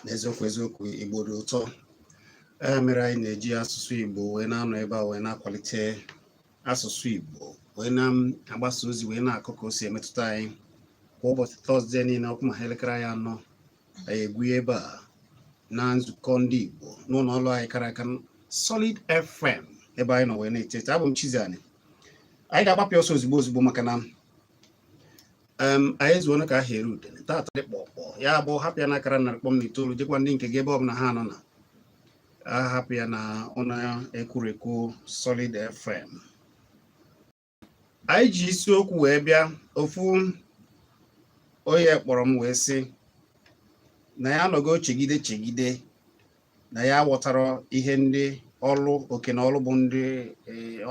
N'eziokwu eziokwu, Igbo dị ụtọ. E mere anyị na-eji asụsụ Igbo wee na-anọ ebe a, wee na-akwalite asụsụ Igbo, wee na-agbasa ozi, wee na-akọ ka o si emetụta anyị. Kwa ụbọchị Tọzdee niile, ọ kụọ ma elekere anyị 4, anyị egwu ebe a na nzukọ ndị Igbo n'ụlọ ọrụ anyị kara aka, Solid FM, ebe anyị nọ wee na-eto eto. Abụ m Chiziani. Anyị ga-agbapụ ọsọ ozugbo ozugbo maka na anyị ezuona ka ahịa eru udene tata dị kpọkpọ. Ya bụ, hapụ ya n'akara 100.9, jekwa ndị nke gị ebe ọbụla ha nọ na ahapụ ya na ụlọ ekwurekwu Solid FM. Anyị ji isiokwu wee bịa. Ofu onye kpọrọ m wee sị na ya anọgo chegide chegide na ya ghọtara ihe ndị ọrụ oke na ọrụ bụ ndị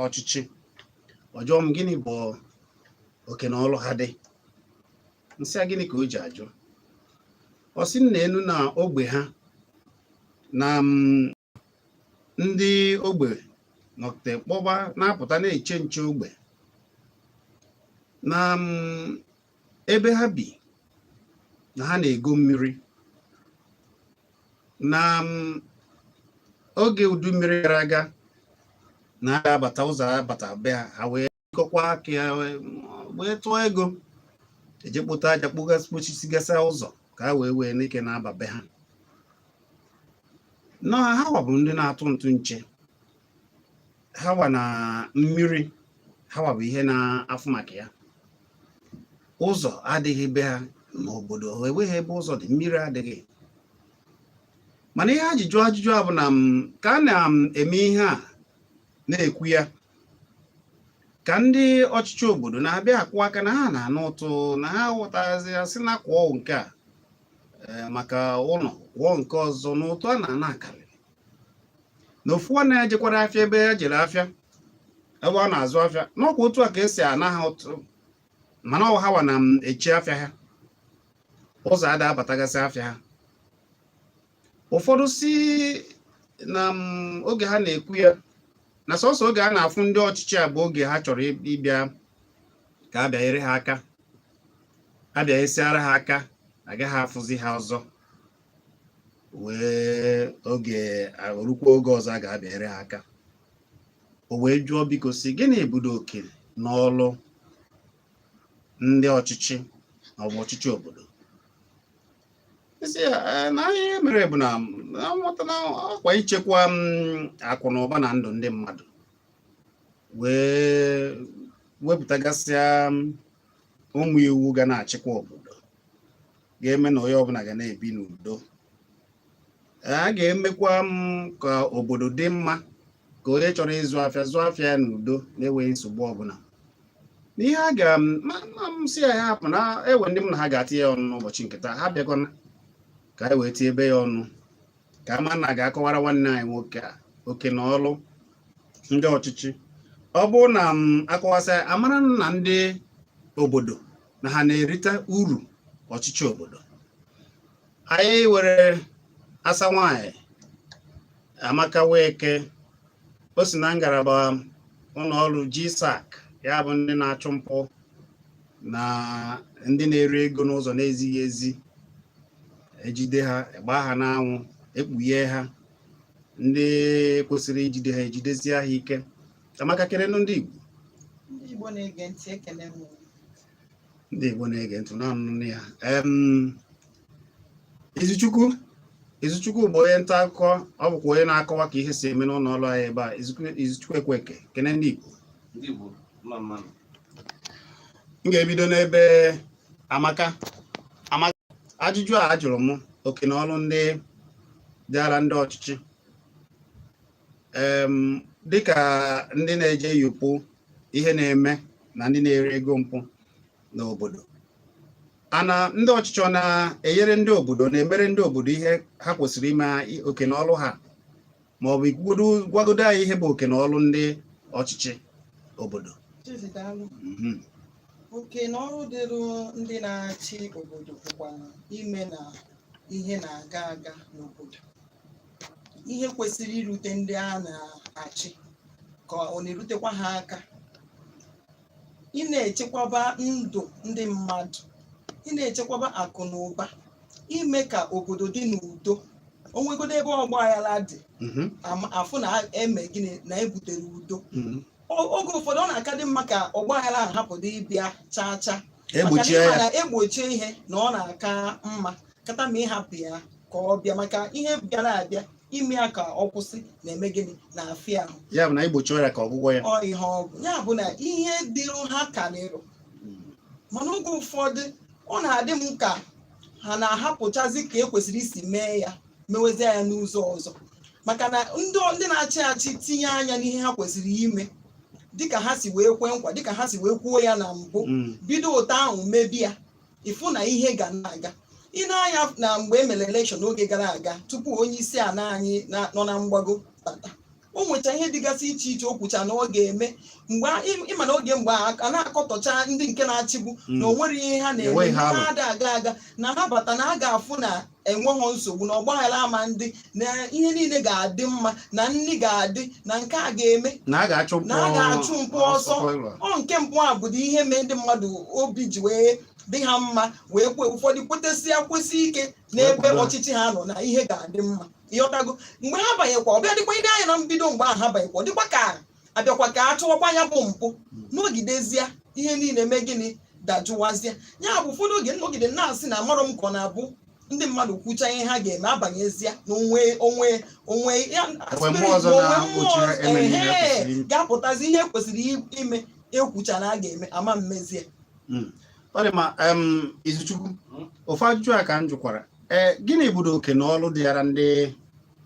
ọchịchị. Ọ jụọ m, gịnị bụ oke na ọrụ ha dị? M sị ya, gịnị ka o ji ajụ? Ọ sị na enu na ogbe ha na ndị ogbe nọkte kpọba na-apụta na-eche nche ogbe na ebe ha bi, na ha na-ego mmiri na oge udu mmiri gara aga, na a ga-abata ụzọ abata be ha, ha wee kọkwa aka ya wee tụọ ego eje kpota aja kpochisigasịa ụzọ ka ha wee wee n'ike na-aba be ha. Na ha wa bụ ndị na-atụ ntụ nche ha wa na mmiri, ha wa bụ ihe na-afụ maka ya. Ụzọ adịghị be ha n'obodo, enweghị ebe ụzọ dị, mmiri adịghị. Mana ihe ajụjụ ajụjụ a bụ na ka a na-eme ihe a na-ekwu ya, ka ndị ọchịchị obodo na-abịa akwụ aka na ha na-anụ ụtụ, na ha ghọtazi ya, sị na kwụọ nke a maka ụlọ, kwụọ nke ọzọ, na ụtụ a na-ana akarịrị. Na ofu nwanne ya jekwara afịa ebe ya jere afịa, ebe ọ na-azụ afịa, n'ọkwa otu a ka esi ana ha ụtụ, mana ọ hawa na eche afịa ha, ụzọ ada abatagasị afịa ha. Ụfọdụ si na oge ha na-ekwu ya na sọsọ oge a na-afụ ndị ọchịchị a bụ oge ha chọrọ ịbịa ka a bịanyere ha aka, abịanyesiara ha aka, agaghị afụzi ha ọzọ wee oge orukwa oge ọzọ a ga-abịanyere ha aka. O wee jụọ, biko, si gịnị budo oke n'ọlụ ndị ọchịchị ma ọ bụ ọchịchị obodo? Isi ya na ihe mere bụ na nwata na ọkwa ichekwa akụ na ụba na ndụ ndị mmadụ, wee wepụtagasịa ụmụ iwu ga na-achịkwa obodo, ga-eme na onye ọbụla ga na-ebi n'udo. A ga-emekwa m ka obodo dị mma, ka onye chọrọ ịzụ afịa zụọ afịa ya n'udo na-enweghị nsogbu ọbụla. N'ihe a ga ma m si ya hapụ na ewe ndị m na ha ga-atinye ya ọnụ n'ụbọchị nke taa. Ha bịakwana ka anyị wee tie ebe ya ọnụ, ka ama na ga-akọwara nwanne anyị nwoke a oke na ọlụ ndị ọchịchị. Ọ bụrụ na m akọwasị, amara na ndị obodo na ha na-erite uru ọchịchị obodo. Anyị were asa nwanyị Amaka Weke, o si na ngalaba ụlọ ọrụ GSAC, ya bụ ndị na-achụ mpụ na ndị na-eri ego n'ụzọ na-ezighị ezi, ejide ha, gbaa ha n'anwụ, ekpughe ha. Ndị kwesịrị ijide ha ejidezie ha ike. Amaka, kelenụ ndị Igbo. Ndị Igbo na-ege ntị, ekele m. Ndị Igbo na-ege ntị na-anụ ya. Izuchukwu, Izuchukwu bụ onye nta akụkọ, ọ bụkwa onye na-akọwa ka ihe si eme n'ụlọ ọrụ anyị ebe a. Izuchukwu Ekweke, kene ndị Igbo. Ndị Igbo, mma mma nụ. M ga-ebido n'ebe Amaka. Amaka, ajụjụ a ajụrụ m, oke na ọrụ ndị dịara ndị ọchịchị, dịka ndị na-eje yupụ ihe na-eme na ndị na-eri ego mpụ n'obodo, ana ndị ọchịchị ọ na-enyere ndị obodo, na-emere ndị obodo ihe ha kwesịrị ime, oke na ọrụ ha, ma ọ bụ ikwugodo gwagodo anyị ihe bụ oke na ọrụ ndị ọchịchị obodo? Chizi, daalụ. Oke na ọrụ dịrị ndị na-achị obodo bụkwa ime na ihe na-aga aga n'obodo, ihe kwesịrị irute ndị a na-achị ka ọ na-erutekwa ha aka. Ị na-echekwaba ndụ ndị mmadụ, ị na-echekwaba akụ na ụba, ime ka obodo dị n'udo. Onwegodo ebe ọgba aghara dị, afụ na eme gịnị na ebutere udo. Oge ụfọdụ ọ na-aka dị mma ka ọgba aghara ahụ hapụdo ịbịa chaa chaa, maka na egbochie ịma ya. Na egbochie ihe na ọ na-aka mma kata ma ịhapụ ya ka ọ bịa, maka ihe bịara abịa, ime ya ka ọ kwụsị na-eme gịnị, na-afịa ahụ. Ya bụ na igbochi ọrịa ka ọgwụgwọ ya. Ọ ihe ọ bụ ya bụ na ihe dịrụ ha karịrị, mana oge ụfọdụ ọ na-adị m ka ha na-ahapụchazi ka e kwesịrị isi mee ya, mewezie ya n'ụzọ ọzọ, maka na ndị na-achị achị tinye anya n'ihe ha kwesịrị ime, dịka ha si wee kwe nkwa, dịka ha si wee kwuo ya na mbụ, bido ụtọ ahụ mebi ya, ịfụ na ihe ga na-aga. Ị na-anya na mgbe e mere election n'oge gara aga, tupu onye isi ala anyị nọ na mgbago bata, o nwecha ihe dịgasị iche iche o kwucha na ọ ga-eme. Mgbe ịma na oge mgbe a na-akọtọcha ndị nke na-achịgbu na o nwere ihe ha na-eme, Enweghị ha ha ada aga aga, na ha bata na ha ga-afụ na enweghọ nsogbu, na ọgbaghara ama ndị, na ihe niile ga-adị mma, na nri ga-adị, na nke a ga-eme, na a ga-achụ na a ga-achụ mpụ ọsọ. Ọ nke mpụ a bụdo ihe mee ndị mmadụ obi ji wee dị ha mma, wee kwe, ụfọdụ kwetesịa, kwesị ike n'ebe kwado. ọchịchị ha nọ, na ihe ga-adị mma. Ịghọtago? Mgbe ha banyekwa, ọbịa dịkwa ndị anya na mbido, mgbe ahụ ha banyekwa, ọ dịkwa ka abịakwa ka a chụwakwa ya bụ mpụ n'ogidezie, ihe niile mee gịnị, dajụwazie. Ya bụ ụfọdụ oge nnọgide na-asị na amarọ m ka ọ na-abụ ndị mmadụ kwucha ihe ha ga-eme, abanyezie na onwe onwe onwe ya. Onwe mmụọ ọzọ onwe na-egbochi ha mmụọ eme ihe ha ehe, kwesịrị ime. Ga-apụtazi ihe kwesịrị ime ekwucha na a ga-eme, ama mmezie. Ọ dị ma Izuchukwu, ofu ajụjụ a ka m jụkwara. Ee, gịnị bụdo oke na ọlụ dịara ndị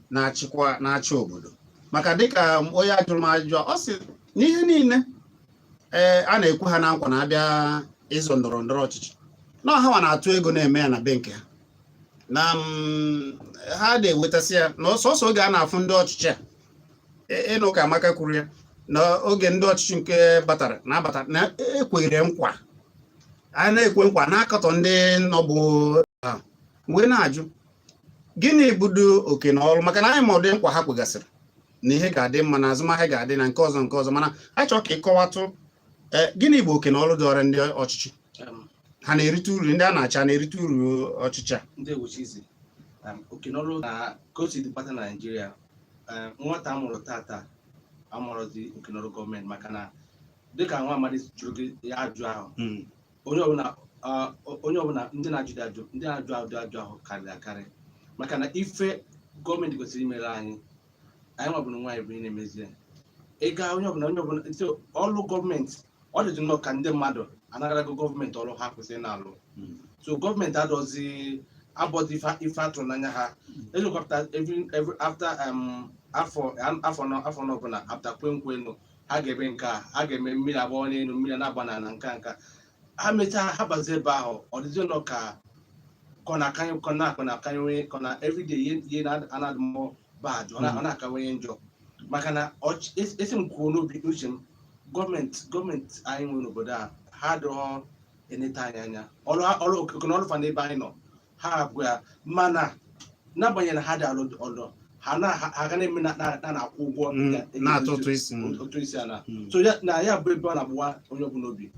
na-achịkwa, na-achị obodo? Maka dịka onye a jụrụ m ajụjụ a, ọ sị n'ihe niile ee a na-ekwu ha na nkwa na-abịa ịzọ ndọrọ ndọrọ ọchịchị, na ọha nwa na-atụ ego na-eme ya na be nke ha, na ha na-ewetasị ya na sọsọ oge a na-afụ ndị ọchịchị a. Ịnụ ka Amaka kwuru ya na oge ndị ọchịchị nke batara na-abata na ekwere nkwa, a na-ekwe nkwa na-akatọ ndị nọbụ ha, wee na-ajụ gịnị budo oke na ọrụ, maka na anyị ma ụdị nkwa ha kwegasịrị na ihe ga-adị mma, na azụmahịa ga-adị, na nke ọzọ nke ọzọ, mana anyị chọrọ ka ị kọwatụ ee, gịnị bụ oke na ọrụ dịọrọ ndị ọchịchị? Ha na-erite uru ndị a na-achị, a na-erite uru ọchịchị a? Ndị ewuchizi oke n'ọrụ na ka o si dị kpata na Naịjirịa, nwata amụrụ tata amụrụzi oke n'ọrụ gọọmenti, maka na dịka nwa amadi jụrụ gị ya ajụ ahụ, onye ọbụla ndị na-ajụ ajụ, ndị na-ajụ ajụ ajụ ahụ karịrị akarị, maka na ife gọọmenti kwesịrị imere anyị, anyị nwabụrụ nwaanyị bụ ihe na-emezi ya. Ịga onye ọbụla so ọrụ gọọmenti, ọ dịdị nnọọ ka ndị mmadụ anagarago gọọmenti ọrụ ha kwesịrị na-alụ. So gọọmenti adọzi abọdị ife atụrụ n'anya ha ezekwapụta every after afọ afọ nọ ọbụla after kwenkwenu ha ga-eme nke a, ha ga-eme mmiri agbawa n'elu, mmiri na-agba n'ala, nke a nke a. Ha mechaa, ha bazie ebe ahụ, ọ dịzie nọ ka ọ na-akanye, ka ọ na-akanye, ka ọ na everyday ihe na-adị more bad, ọ na-akawanye njọ, maka na esi m kwuo n'obi uche m, gọọmenti anyị nwere n'obodo a, ha adịghọ eneta anyị anya. Ọrụ oke na ọrụ fa n'ebe anyị nọ, ha abụ ya, mana n'agbanyeghị na ha dị alụ ọlụ, ha na ha ga na-eme na na-akwụ ụgwọ Na-atụ ụtụ isi. Ụtụ isi ala. So ya na ya bụ ebe ọ na-agbụwa onye ọbụla obi,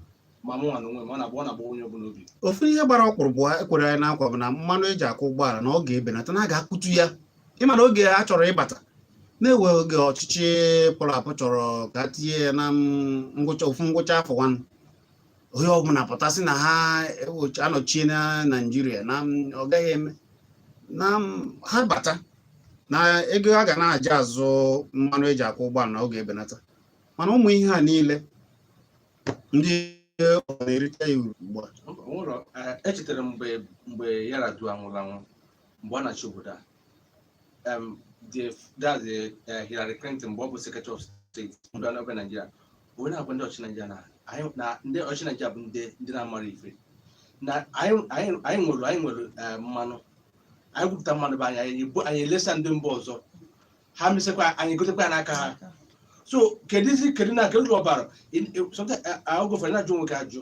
ma mụ nwa na onwe m, ọ na-agbawa onye ọbụla obi. Ofu ihe gbara ọkpụrụ bụ ekwere anyị na nkwa bụ na mmanụ eji akwụ ụgbọala na ọ ga-ebenata, na a ga-akụtu ya. Ịma na oge a chọrọ ịbata na-ewe oge ọchịchị pụrụ apụ chọrọ ka tinye ya na ngwụcha ofu ngwụcha afọ nwanụ, onye ọbụla pụtasị na ha anọchie na Naijiria na ọ gaghị eme na ha bata na ego a ga na-aja azụ mmanụ eji akwụ ụgbọala na ọ ga-ebenata. Mana ụmụ ihe a niile, ndị ọ na-erite ya uru ugbu a? Nwụrọ. Echetara m mgbe Yar'Adua nwụrụ anwụ, mgbe ọ na-achị obodo a, the that's the Hillary Clinton, mgbe ọ bụ Secretary of State, mgbe ọ na-abịa Naijiria, onye na-agwa ndị ọchịchị Naijiria na anyị na ndị ọchịchị Naijiria bụ ndị na-amara ife, na anyị nwere mmanụ, anyị gwupụta mmanụ bụ anyị, anyị elesa ndị mba ọzọ, ha mesịkwa anyị gotekwa ya n'aka ha. So kedụzi kedu na kedu uru ọ bara? Sometimes oge ụfọdụ na-ajụ onwe gị ajụ.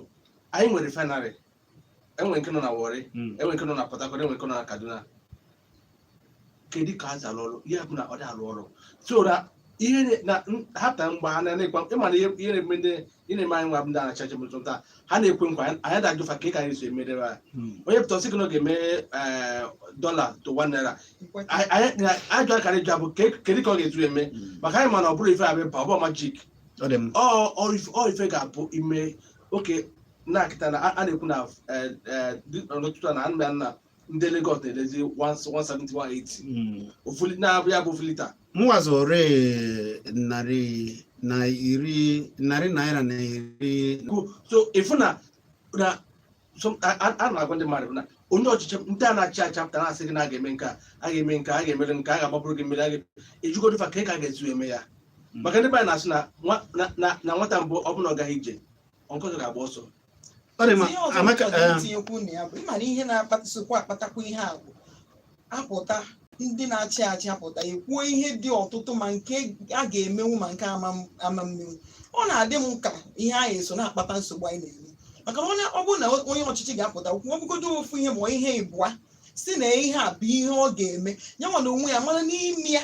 Anyị nwere refinery, enwere nke nọ na Warri, enwere nke nọ na Port Harcourt, enwere nke nọ na Kaduna. Kedu ka ha si alụ ọrụ? Ya bụ na ọ dị alụ ọrụ. So na Ihe na ha ta mgbe ha na-ekwe, ịma na ihe na-eme ndị, ihe na-eme anyị nwa bụ ndị na-achị achị bụ taa, ha na-ekwe nkwa, anyị na-ajụfa ka anyị si emedebe ya. Onye pụta sị gị na ọ ga-eme dollar to 1 naira. Anyị ajụ akara ịjụ bụ kedu ka ọ ga-etu eme, maka anyị ma na ọ bụrụ ife abịa ba, ọ bụ magic. Ọ dị m. Ọ ife ga-abụ ime oke na kịta na a na-ekwu na n'ụtụtụ a na nna nna ndị Lagos na-elezi 170, 180 ofu na-abụ ya bụ ofu lita. Mụnwa zụrụ 110 ₦10. So ịfụ na a na-agwa ndị mmadụ na onye ọchịchị ndị a na-achị achị apụta na-asị gị na a ga-eme nke a, a ga-eme nke a, a ga-emere nke a, ga-agbapụrụ gị mmiri, a ga-ejugodo fa ka ị ka ga-esi eme ya, maka ndị be anyị na-asị na nwata mbụ, ọ bụ na ọ gaghị ije, ọnkọzọ ga-agba ọsọ. Ọ dị mma. Ihe ọzọ m Amaka. chọrọ itinyekwu na ya bụ, ịma na ihe na-akpatasịkwa akpatakwa ihe a bụ apụta, ndị na-achị achị apụta ekwuo ihe dị ọtụtụ, ma nke a ga-emenwu ma nke ama mmenwu. Ọ na-adị m ka ihe anyị eso na-akpata nsogbu anyị na-eme, maka na ọ bụrụ na onye ọchịchị ga-apụta kwuo ọbụgodo ofu ihe ma ihe ịbụa, si na ihe a bụ ihe ọ ga-eme, ya nwa na onwe ya mara n'ime ya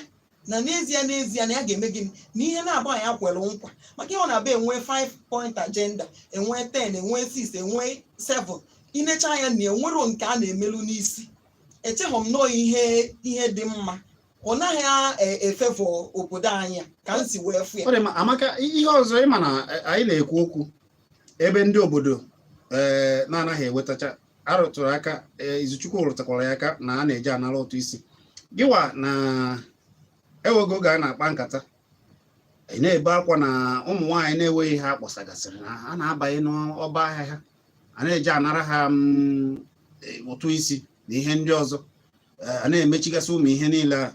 na n'ezie n'ezie na ya ga-eme gịnị na ihe na-abụ anyị kwere nkwa. Maka ihe ọ na-abịa enwe 5 point agenda, enwe 10, enwe 6, enwe 7, inecha anya na enwero nke a na-emelu n'isi. Echeghọ m nọọ ihe dị mma, ọ naghị efevọ obodo anyị a, ka m si wee fụ ya. Ọ dị mma, Amaka. Ihe ọzọ, ịma na anyị na-ekwu okwu ebe ndị obodo na-anaghị ewetacha arụtụrụ aka, Izuchukwu rụtakwara ya aka na a na-eji anara ụtụ isi gịwa na ewego oge a na-akpa nkata, ị na-ebe akwa na ụmụ nwaanyị na-enweghị ihe akpọsagasịrị na a na-abanye n'ọba ahịa ha, a na-eji anara ha ụtụ isi na ihe ndị ọzọ, a na-emechigasị ụmụ ihe niile a.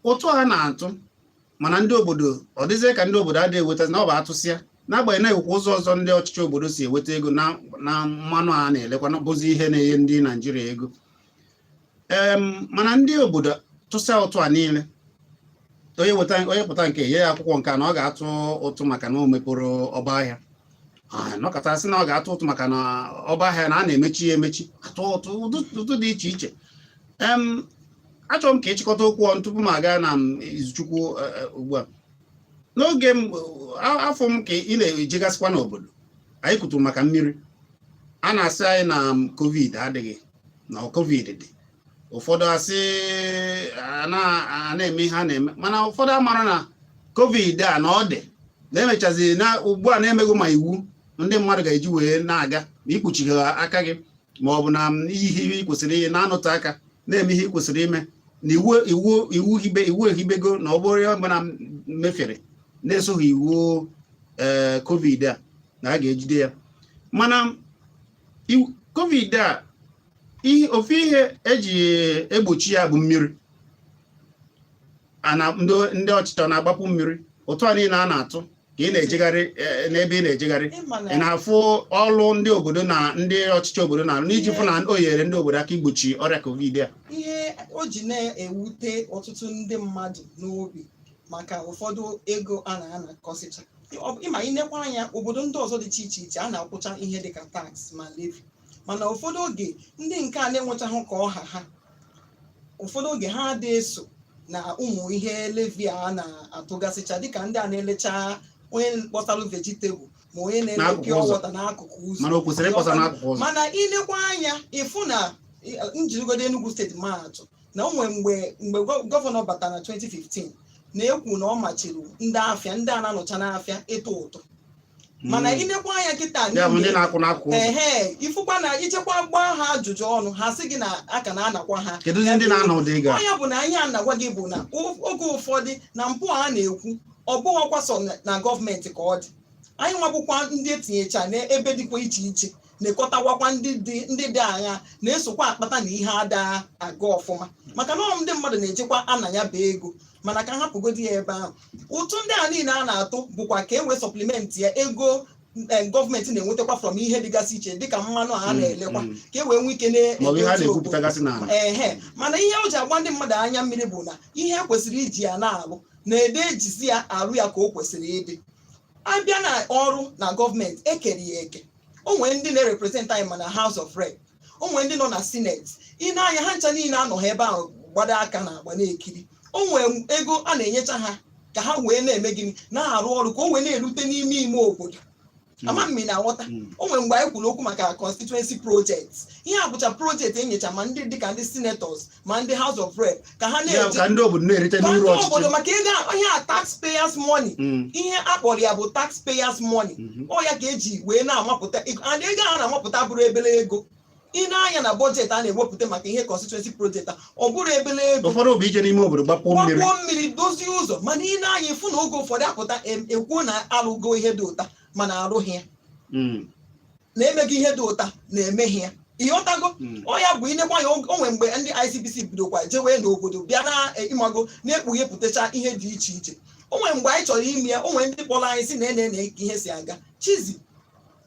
Ụtụ a na-atụ, mana ndị obodo, ọ dịzie ka ndị obodo adịghị eweta na ọ bụ atụsịa, n'agbanyeghị na-ewekwa ụzọ ọzọ ndị ọchịchị obodo si eweta ego na mmanụ a na-elekwa na bụzi ihe na-enye ndị Naijiria ego. Mana ndị obodo tụsịa ụtụ a niile, onye weta, onye pụta nke nye ya akwụkwọ nke a na ọ ga-atụ ụtụ maka na o mepụrụ ọba ahịa, nọkọta sị na ọ ga-atụ ụtụ maka na ọba ahịa na a na-emechi ya emechi, atụ ụtụ ụtụ dị iche iche. Achọrọ m ka ịchịkọta okwu ọnụ tupu m aga na m Izuchukwu. Ugbu a n'oge m afọ m ka ị na-ejegasịkwa n'obodo anyị kwuturu maka mmiri, a na-asị anyị na COVID adịghị, na COVID dị. Ụfọdụ asị a na-eme ihe a na-eme, mana ụfọdụ amara na COVID a na ọ dị na-emechazi na ugbu a na-emego ma iwu ndị mmadụ ga-eji wee na-aga ma ikpuchighị aka gị, ma ọ bụ na ihe ị kwesịrị ihe na-anọte aka na-eme ihe ị kwesịrị ime, na iwu hibe iwu ehibego na ọ bụrụ ya ọbụla mefere na-esoghị iwu COVID a, na a ga-ejide ya. Mana COVID a, ofu ihe eji egbochi ya bụ mmiri. Ana ndị ọchịchị ọ na-agbapụ mmiri? Ụtụ a niile a na-atụ ka ị na-ejegharị, n'ebe ị na-ejegharị, Ịma na ị na-afụ ọlụ ndị obodo na ndị ọchịchị obodo na-arụ n'iji fụ na o nyere ndị obodo aka igbochi ọrịa COVID a? Ihe o ji na-ewute ọtụtụ ndị mmadụ n'obi maka ụfọdụ ego a na-anakọsịcha, ịma inekwa anya obodo ndị ọzọ dị iche iche a na-akwụcha ihe dịka tax ma levy, mana ụfọdụ oge ndị nke a na-enwechahụ ka ọha ha, ụfọdụ oge ha adị eso na ụmụ ihe levy a na-atụgasịcha, dịka ndị a na-elecha, onye kpọsalụ vegetable ma onye na-ele N'akụkụ pure ụzọ. water n'akụkụ ụzọ. Mana o kwesịrị ịkpọsa n'akụkụ ụzọ? Mana ilekwa anya, ịfụ na njirigodo Enugu Steeti maatụ, na o nwere mgbe gọvanọ batara na 2015 na-ekwu na ọ machiri ndị afịa, ndị a na-anọcha n'afịa ịtụ ụtụ, mana ilekwa anya kịta Ya bụ ndị na-akwụ n'akụkụ ụzọ. Ehe, ifụkwa na ichekwa gbaa ha ajụjụ ọnụ, ha sị gị na aka na-anakwa ha. Kedụzi ndị na-anọ ụdị ego a? Ọ ya bụ na ihe a na-agwa gị bụ na oge ụfọdụ na mpụ a na-ekwu, ọ bụghọkwa sọ na gọọmenti ka ọ dị. Anyị nwabụkwa ndị etinyecha n'ebe dịkwa iche iche na-ekọtawakwa ndị dị agha na-esokwa akpata na ihe ada aga ọfụma, maka na ọ ndị mmadụ na-echekwa ana ya bụ ego. Mana ka hapụgodi ya ebe ahụ, ụtụ ndị a niile a na-atụ bụkwa ka e wee supplement ya ego gọọmenti na-enwetakwa from ihe dịgasị iche, dịka mmanụ a na-elekwa, ka e wee nwee ike Maọbụ ihe a na-edozi obodo. na-egwupụtagasị n'ala. Ehe, mana ihe o ji agba ndị mmadụ anya mmiri bụ na ihe e kwesịrị iji ya na-alụ na-ede ejizi ya arụ ya ka o kwesịrị ịdị. Abịa na ọrụ na gọọmenti, ekere ya eke. O nwere ndị na-represent anyị ma na House of Rep, o nwere ndị nọ na Senate. Ị na-anya ha ncha niile anọghị ebe ahụ gbado aka na agba na-ekiri. O nwere ego a na-enyecha ha ka Ka ha wee na-eme gịnị? Na-arụ ọrụ ka o wee na-erute n'ime ime obodo. Ama m ị na-aghọta. O nwere mgbe anyị kwuru okwu maka constituency project. Ihe a bụcha project enyecha ma ndị dịka ndị senators ma ndị House of Rep ka ha Ya na-eje ka ndị obodo na-erite ka n'uru ndị obodo ọchịchị. Maka ego ihe a, taxpayers money. Ihe a kpọrọ ya bụ taxpayers money. Ọ ya ka eji wee na-amapụta ego, and ego a na-amapụta bụrụ ebele ego. Ị na-anya na budget a na-ewepụta maka ihe constituency project a, ọ bụrụ ebele ego. Ụfọdụ bụ ije n'ime obodo gbapụ mmiri. Gbapụọ mmiri, dozie ụzọ. Mana ị na-anya ịfụ na oge ụfọdụ apụta ekwuo na alụgo ihe dị ụta, mana arụghị ya, na-emeghị ihe dị ụta, na-emeghi ya. Ịghọtago? Ọ ya bụ inekwa ya, o nwere mgbe ndị ICPC bidokwa jewe n'obodo bịa na ịmago na-ekpughepụtacha ihe dị iche iche. O nwere mgbe anyị chọrọ ime ya, o nwere ndị kpọrọ anyị si na ene na ihe si aga chizi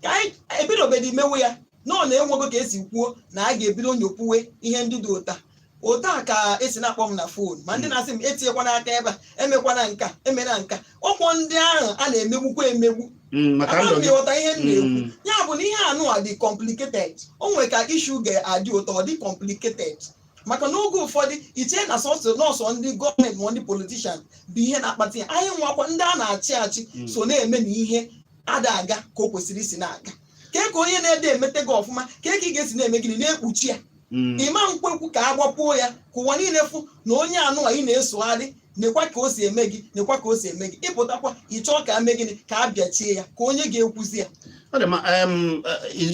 ka anyị ebidobedi mewe ya na ọ na-enwego ka esi kwuo na a ga-ebido nyopuwe ihe ndị dị ụta ụta ka esi na-akpọ m na phone, ma ndị na-asị m etinyekwana aka ebe a, emekwana nka, emena nka. Ọkwọ ndị ahụ a na-emegbukwa emegbu. Maka Ama ndụ m gị. ịghọta ihe m na-ekwu. Ya bụ na ihe anụ a dị complicated. O nwere ka issue ga-adị ụtọ, ọ dị complicated, maka na oge ụfọdụ iche na sọsọ nọọsọ ndị gọọmenti ma ndị politician bụ ihe na-akpata ya. Anyị nwakwa ndị a na-achị achị so na-eme na ihe ada aga ka o kwesịrị isi na-aga. Kee ka onye na-ede emete gị ọfụma, kee ka ị ga-esi na-eme gịnị na-ekpuchi ya? Ịma nkwekwu ka a gbapuo ya ka ụwa niile fụ na onye anụ a ị na-esogharị, nekwa ka o si eme gị, nekwa ka o si eme gị. Ịpụtakwa ịchọọ ka ame gịnị, ka a bịachie ya, ka onye ga-ekwuzi ya. Ọ dị mma.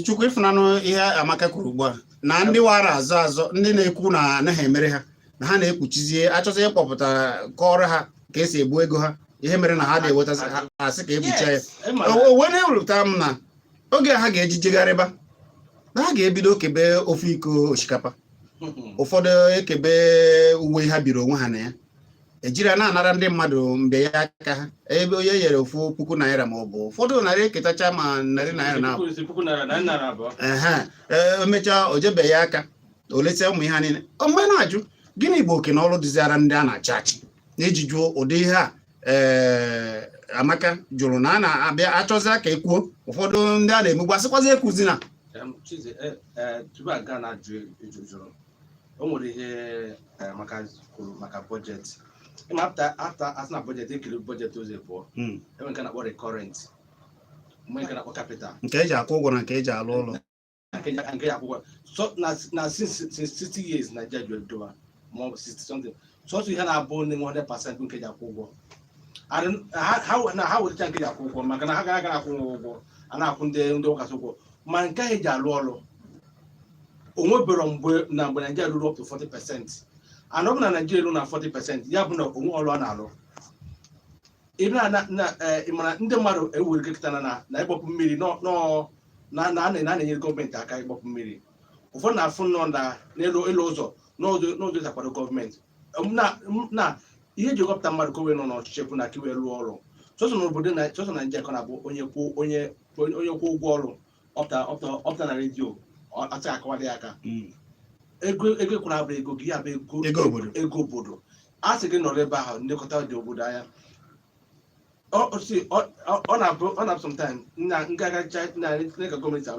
Chukwu ịfụnanụ ihe Amaka kwuru ugbu a na ndị wara azọ azọ, ndị na-ekwu na anaghị emere ha, na ha na-ekpuchizie, achọsị ịkpọpụta kọọrọ ha ka esi egbu ego ha, ihe mere na ha na-eweta ha asị ka ekpuchie ya. Ịma na- O wee na-ewepụta m na oge ha ga-eji jegharịba na ha ga-ebido kebe ofe iko osikapa, ụfọdụ ekebe uwe ha biri onwe ha na ya, ejiri ya na-anara ndị mmadụ mbe ya aka ha, ebe onye nyere ofu ₦1000 ma ọ bụ ụfọdụ narị eketacha ma narị naira na ₦10,000 na ₦2,000. Ehe, ee, emechaa o jebe ya aka o lesia ụmụ ihe ha niile. Ọ mgbe na-ajụ gịnị bụ oke na ọrụ dịziara ndị a na-achị achị n'iji jụọ ụdị ihe a. Ee, Amaka jụrụ na a na-abịa achọzịa ka ekwuo, ụfọdụ ndị a na-emegbu asịkwazi ekwuzi na Chizi, tupu aga na ajụ jụrụ, o nwere ihe Amaka kwuru maka budget. Ịma after asị na budget, ekiri budget ụzọ abụọ. Enwe nke a na-akpọ recurrent, nwee nke a na-akpọ capital. Nke eji akwụ ụgwọ na nke eji alụ ụlọ. Nke ya akwụkwọ so na since 60 years Nigeria ji edowa ma ọ bụ 60 something, sọsọ ihe na-abụ na 100% bụ nke ji akwụ ụgwọ. And ha na ha wetacha nke ji akwụ ụgwọ, maka na ha gara akwụ ụgwọ a na-akwụ ndị ụkasị ụgwọ, ma nke ahụ eji alụ ọrụ o nwebero mgbe na mgbe Nigeria ruru up to 40%. And ọ bụ na Nigeria eru na 40%, ya bụ na onwe ọrụ a na-alụ. Ị na ị mara ndị mmadụ ewere kịta na ịgbapụ mmiri nọ nọ na na-enyere gọọmenti aka ịgbapụ mmiri. Ụfọdụ na-afụ nọ na n'elu elu ụzọ n'ụzọ esi akwado gọọmenti. Na ihe eji ewepụta mmadụ ka o wee nọ n'ọchịchị bụ na ka i wee rụọ ọrụ. Sọsọ n'obodo na sọsọ Naijiria ka ọ na-abụ onye kwụ ụgwọ ọrụ ọpụta na redio asị akọwadị aka. Ego kwuru abụ ego gị, ya bụ ego Ego obodo. Ego obodo. A sị gị nọrọ ebe ahụ nlekọta dị obodo anya. Ọ na-abụ sometime na ngagacha na ka gọọmenti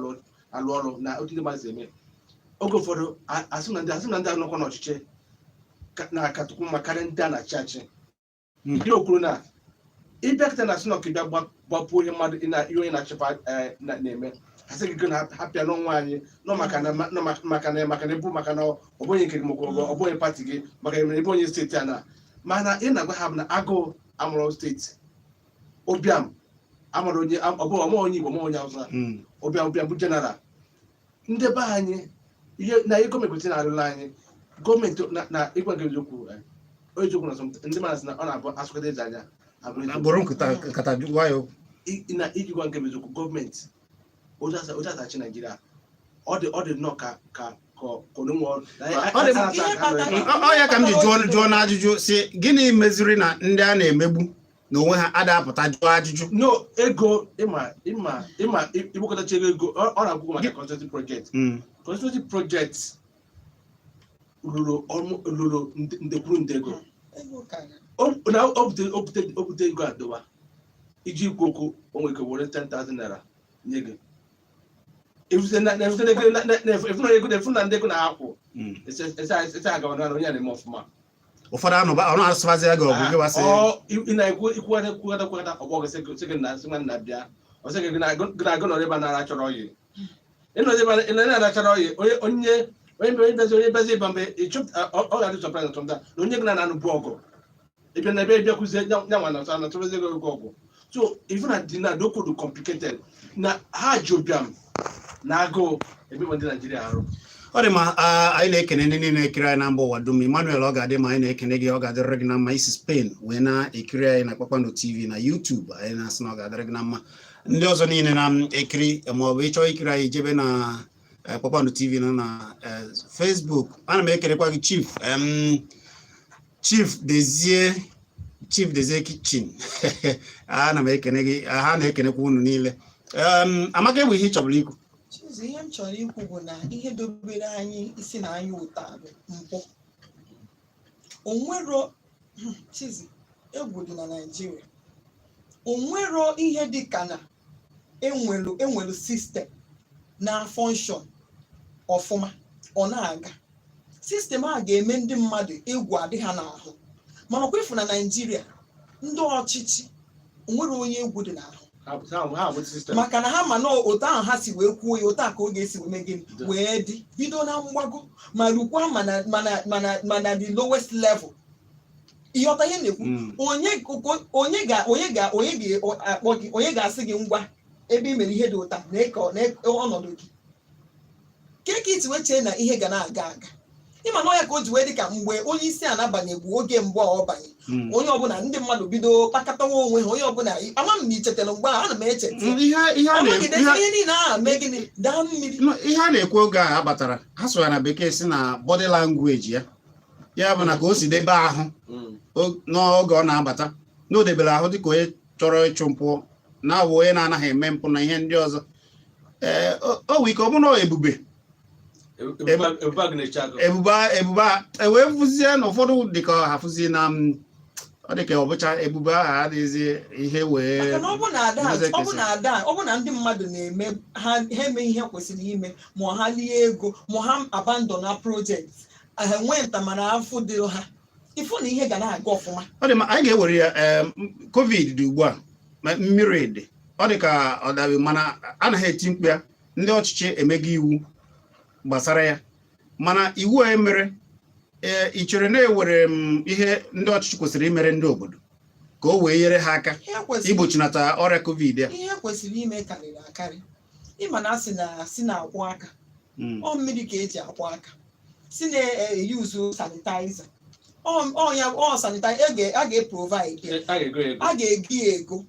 alụ ọrụ na otu ndị mmadụ si eme. Oge ụfọdụ asị na ndị anọkwa n'ọchịchị na-akatukwu mma karịa ndị a na-achị achị. Ndị okwuru na ịbịa kịta na asị na ọka ịbịa gbapuo onye mmadụ ihe onye na-achịkwa na-eme, asị gị gị na hapịa n'ọnwa anyị nọ maka na ebu maka na ọ bụghị nke gị, maka ọ bụghị party gị, maka na ebe onye steeti a na mana ị na-agwa ha bụ na agụụ amụrụ steeti, ụbịam amụrụ onye ọ bụ ọma onye Igbo ma onye Hausa. Ụbịam bụ general ndị be anyị. Ihe na ihe gọọmenti kwesịrị na-arụla anyị gọọmenti na ịgwa nke eziokwu, eziokwu na ndị mmadụ sị na ọ na-abụ asụkọta eze anya abụrụ eziokwu. Agbụrụ nkata nwayọ. Na iji gwa nke bụ eziokwu, gọọmenti otu asa achị Naijiria, ọ dị nnọọ ka ọ na-enwe Ihe kpatara- Ọ ya ka m ji jụọ n'ajụjụ si gịnị meziri na ndị a na-emegbu na onwe ha ada-apụta jụọ ajụjụ? No, ego ịma igbokọtacha ego ọ na-akwụkwọ maka constituency project. Constituency project ruru nde kwuru nde ego. Ego karịrị. Na o bute ego adọba iji ikwu okwu, o nwere ike were 10,000 naira nye gị. Efute na ego na efu na ego na efu na ndị ego na-akwụ ese agawa na onye a na-eme ọfụma. Ụfọdụ anụba ọ na-asụbazi ya gị ọgụ gị wasị. Ọ ị na-ekwu ikwugharị kwugharị kwugharị ọgbọ gị, sị gị na sị nwanna bịa, ọ sị gị gị na gị na gị nọrọ ebe a na-ara chọrọ ọyị, ịnọrọ ebe a na-ara chọrọ ọyị, onye onye onye onye bịazi, onye bịazi ịba mgbe ịchọpụta, ọ ga-adị surprise na chọpụta na onye gị na na-anụ bụ ọgụ ịbịa na ebe ịbịa kwuzie ya nwa na na tụrụzi gị oge ọgụ. So even na dị na okwu dị complicated na ha ji ụbịam na agụụ emegbe ndị Naijiria arụ. Ọ dị ma anyị na-ekene ndị niile na-ekiri anyị na mba ụwa dum. Emmanuel, ọ ga-adị ma anyị na-ekene gị, ọ ga-adịrịrị gị na mma. Isi Spain wee na-ekiri anyị na Kpakpando TV na YouTube, anyị na-asị na ọ ga-adịrị gị na mma. Ndị ọzọ niile na-ekiri ma ọ bụ ịchọọ ikiri anyị, jebe na Kpakpando TV nọ na Facebook. Ana m ekelekwa gị, Chief Chief Dezie, Chief Dezie Kitchen, ana m ekene gị. Ha na-ekenekwa unu niile. Amaka, egbe ihe ị chọbụrụ ikwu? Chizu, ihe m chọrọ ikwu bụ na ihe dobere anyị isi na anyị ụta bụ mpụ. Onwero, Chizi, egwu dị na Naịjirịa. Onwero ihe dị ka na enwelu system na function ọfụma, ọ na-aga. System a ga-eme ndị mmadụ egwu adị ha n'ahụ, mana ọkwa ịfụ na Naịjirịa, ndị ọchịchị, onwere onye egwu dị n'ahụ. Ha bụ system. Maka na ha ma na otu ahụ ha si wee kwuo ya, otu a ka ọ ga-esi wee mee gịnị wee dị, bido na mgbago ma rukwa mana the lowest level. Ịghọta ihe m na-ekwu? Onye ga onye ga-akpọ gị, onye ga-asị gị, ngwa, ebe ị mere ihe dị ụta na ịkọ na ọnọdụ gị ke ka iti wee chee na ihe ga na-aga aga. Ịma na ọya ka o ji wee dị ka mgbe onye isi ala banyegbu oge mbụ a ọ banye, onye ọbụla, ndị mmadụ bido kpakọtawa onwe ha, onye ọbụla. Ama m na ichetara mgbe a, ana m echeta. Ihe a na-ekwu ọmagide ihe niile ahụ mee gịnị, daa mmiri. No, ihe a na-ekwu oge a batara, ha sụrụ ya na Bekee si na body language ya, ya bụ na ka o si debe ahụ n'oge ọ na-abata, na o debere ahụ dịka onye chọrọ ịchụ mpụ, na-awụ onye na-anaghị eme mpụ na ihe ndị ọzọ. Ee, o nwere ike ọ bụrụ na ọ ebube. Ebube agụ na-eche agụ. Ebube a e wee fụzie na ụfọdụ dịka ha fụzie na ọ dịka ọ bụcha ebube ahụ adịghịzi ihe wee Maka na ọ bụ na ada Maazị ọ bụ na ada ọ bụ na ndị mmadụ na-eme ha eme ihe kwesịrị ime, ma ha lie ego, ma ha abandon na project, ha nwee ntaramahụhụ dịrị ha, ịfụ na ihe ga na-aga ọfụma. Ọ dị ma, anyị ga-ewere ya. COVID dị ugbu a, ma mmiri dị, ọ dị ka ọ dabe, mana anaghị eti mkpu ya. Ndị ọchịchị emego iwu gbasara ya, mana iwu a emere, ee, ị chere na ewere m ihe ndị ọchịchị kwesịrị imere ndị obodo ka o wee nyere ha aka ihe kwesịrị igbochi ọrịa COVID ya? Ihe kwesịrị ime karịrị akarị. Ịma na asị na asị na-akwụ aka, ọ mmiri ka eji akwụ aka, si na-eyuzu sanitizer, ọ ya ọ sanitizer a ga-eprovide ya. A ga-ego ego. A ga-ego ya ego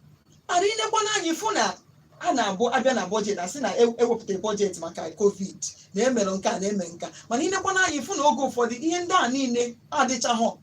ara. Ilekwana anyị fụ na a na-abụ abịa na budget, asị na ewepụta budget maka COVID, na emere nke a, na-eme nka, mana ilekwana anyị fụ na oge ụfọdụ ihe ndị a niile adịchaghọ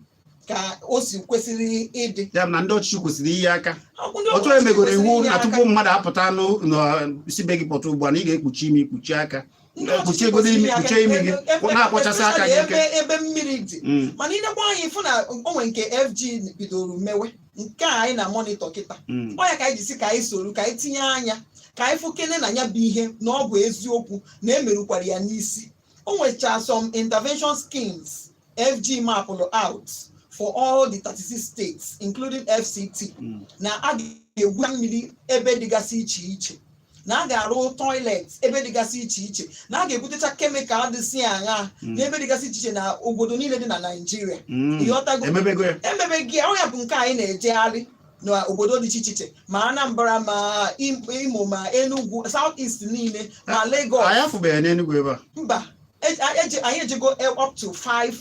ka o si kwesịrị ịdị. Ya bụ na ndị ọchịchị kwesịrị inye aka. Ndị Otu ọchịchị emegoro kwesịrị iwu inye na aka. Tupu mmadụ apụta n'isi be gị pụta ugbu a, na ị ga-ekpuchi imi, kpuchie aka, Ndị ọchịchị kpuchie egodo kwesịrị imi, inye aka. Kpuchie imi gị, na-akwọchasị aka gị Especially ike. ebe mmiri dị. Mana ilekwa anyị fụ na o nwere nke FG bidoro mewe, nke a anyị na monitor kịta. Ọ ya ka anyị ji si ka anyị soro, ka anyị tinye anya, ka anyị fụ kene na ya bụ ihe na ọ bụ eziokwu na emerukwara ya n'isi. O nwechaa some intervention schemes FG mapụrụ out for all the 36 states, including FCT, na a ga-egwu mmiri ebe dịgasị iche iche, na a ga-arụ toilet ebe dịgasị iche iche, na a ga-ebutecha chemical dịsị aṅaa n'ebe dịgasị iche iche na obodo niile dị na Naịjirịa. Ịghọtago? Emebego ya? Emebeghị ya. Ọ ya bụ nke anyị na-ejegharị n'obodo dị iche iche, ma Anambra, ma Imo, ma Enugu, South East niile, ma Lagos. Anyị afụbeghị n'Enugu ebe a. Mba, anyị ejego up to five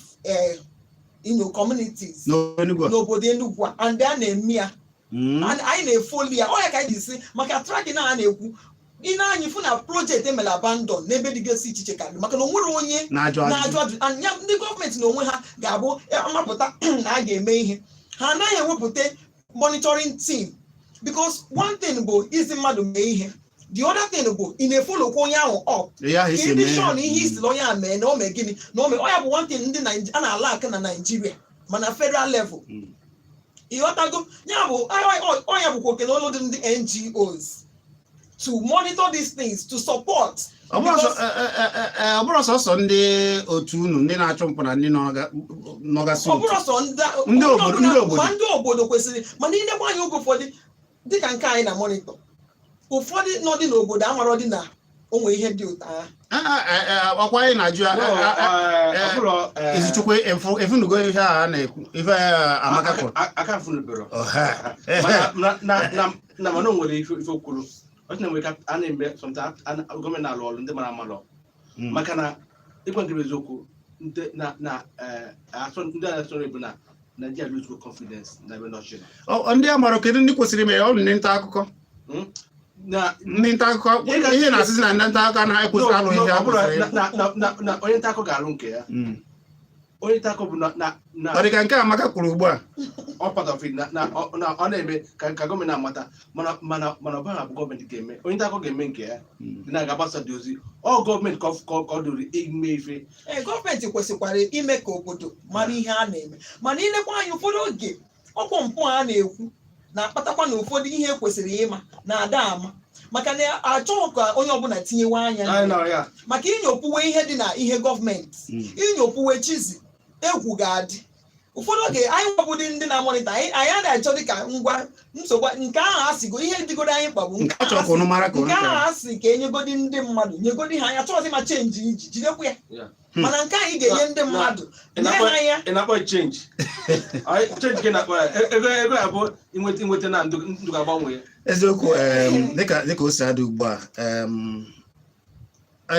communities n'Enugu a. N'obodo Enugu a, and a na-eme ya. And anyị na-efoli ya. Ọ ya ka anyị ji si maka tracking a na-ekwu ị na-anyị fụ na project emere abandon n'ebe dịgasị iche iche karịrị, maka na o nwere onye na-ajụ ajụjụ. Na-ajụ ajụjụ. And ya ndị gọọmenti na onwe ha ga-abụ amapụta na a ga-eme ihe, ha anaghị ewepụta monitoring team, because one thing bụ izi mmadụ mee ihe, the other thing bụ ị na-efollowkwa onye ahụ up ihe ahụ ka isi ịdị mee. Sure na ihe isiri onye a mee na o mee gịnị na o mee. Ọ ya bụ one thing ndị a na-ala aka na Naịjirịa, mana federal level. Ịghọtago? Ya bụ ọ ya bụkwa oke na ọlụ dị ndị NGOs to monitor these things, to support. Ọ bụrụ sọsọ ndị otu unu, ndị na-achụ mpụ na ndị nọgasị Ọ otu. bụrụ sọ ndị Ndị onye obodo- ọbụla- ndị obodo. Ma ndị obodo kwesịrị, mana ilekwa anya, oge ụfọdụ, dịka nke anyị na monitor, ụfọdụ nọdị n'obodo amarọ dị na o nwere ihe dị ụtọ ahụ. Ọkwa anyị na-ajụ ya. No, ọ bụrụ, Izuchukwu, efunugo ihe a na-ekwu, ife a Amaka kwuru? Aka funubero. Ọha. Mana na mana o nwere ife o kwuru, ọ sị na nwere ka a na-eme sometimes, gọọmenti na-alụ ọrụ ndị mara amalụ, maka na ịgwa nke bụ eziokwu, ndị na na asọ ndị na-asọ bụ na Nigeria lose confidence na ebe ndị ọchịchị nọ. Ndị a mara, kedu ndị kwesịrị ime ya? Ọ bụ ndị nta akụkọ. Na Ndị nta akụkọ, ihe na-asịzi na ndị nta akụkọ anaghị ekwesịrị alụ ihe No, ha ọ bụrụ kwesịrị. na onye nta akụkọ ga-alụ nke ya. Onye nta akụkọ bụ na Ọ dị ka nke Amaka kwuru ugbu a. Ọ part of it na ọ na-eme ka gọọmenti na-amata, mana ọ bụghị abụ gọọmenti ga-eme, onye nta akụkọ ga-eme nke ya dị na ga-agbasa dị ozi. Ọ gọọmenti ka ọ dụrụ ime ife. Ee, gọọmenti kwesịkwara ime ka obodo mara ihe a na-eme, mana ilekwa anya, ụfọdụ oge ọkwọ mpụ a na-ekwu na-akpatakwa na ụfọdụ ihe kwesịrị ịma na-ada ama, maka na achọghị ka onye ọbụla tinyewe anya Anyị nọrọ ya. maka inyopuwe ihe dị na ihe gọọmenti, inyopuwe chizi egwu ga-adị. Ụfọdụ oge anyị nwabụdị ndị na-amonitor, anyị anaghị achọ dị ka ngwa nsogbu nke ahụ a sịgo ihe dịgoro anyị mkpa bụ Nke a chọrọ ka unu mara ka unu nke ahụ chọrọ. A sị ka enyegodi ndị mmadụ, nyegodi ha anya, chọọzi ma change iji jidekwa ya. Mana nke anyị ga-enye ndị mmadụ, nye ha ya. Ị na-akpọ change? Change ka ị na-akpọ ya? Ego ya bụ inweta na ndụ ndụ ga-agbanwe. Eziokwu, dịka o si adị ugbu a,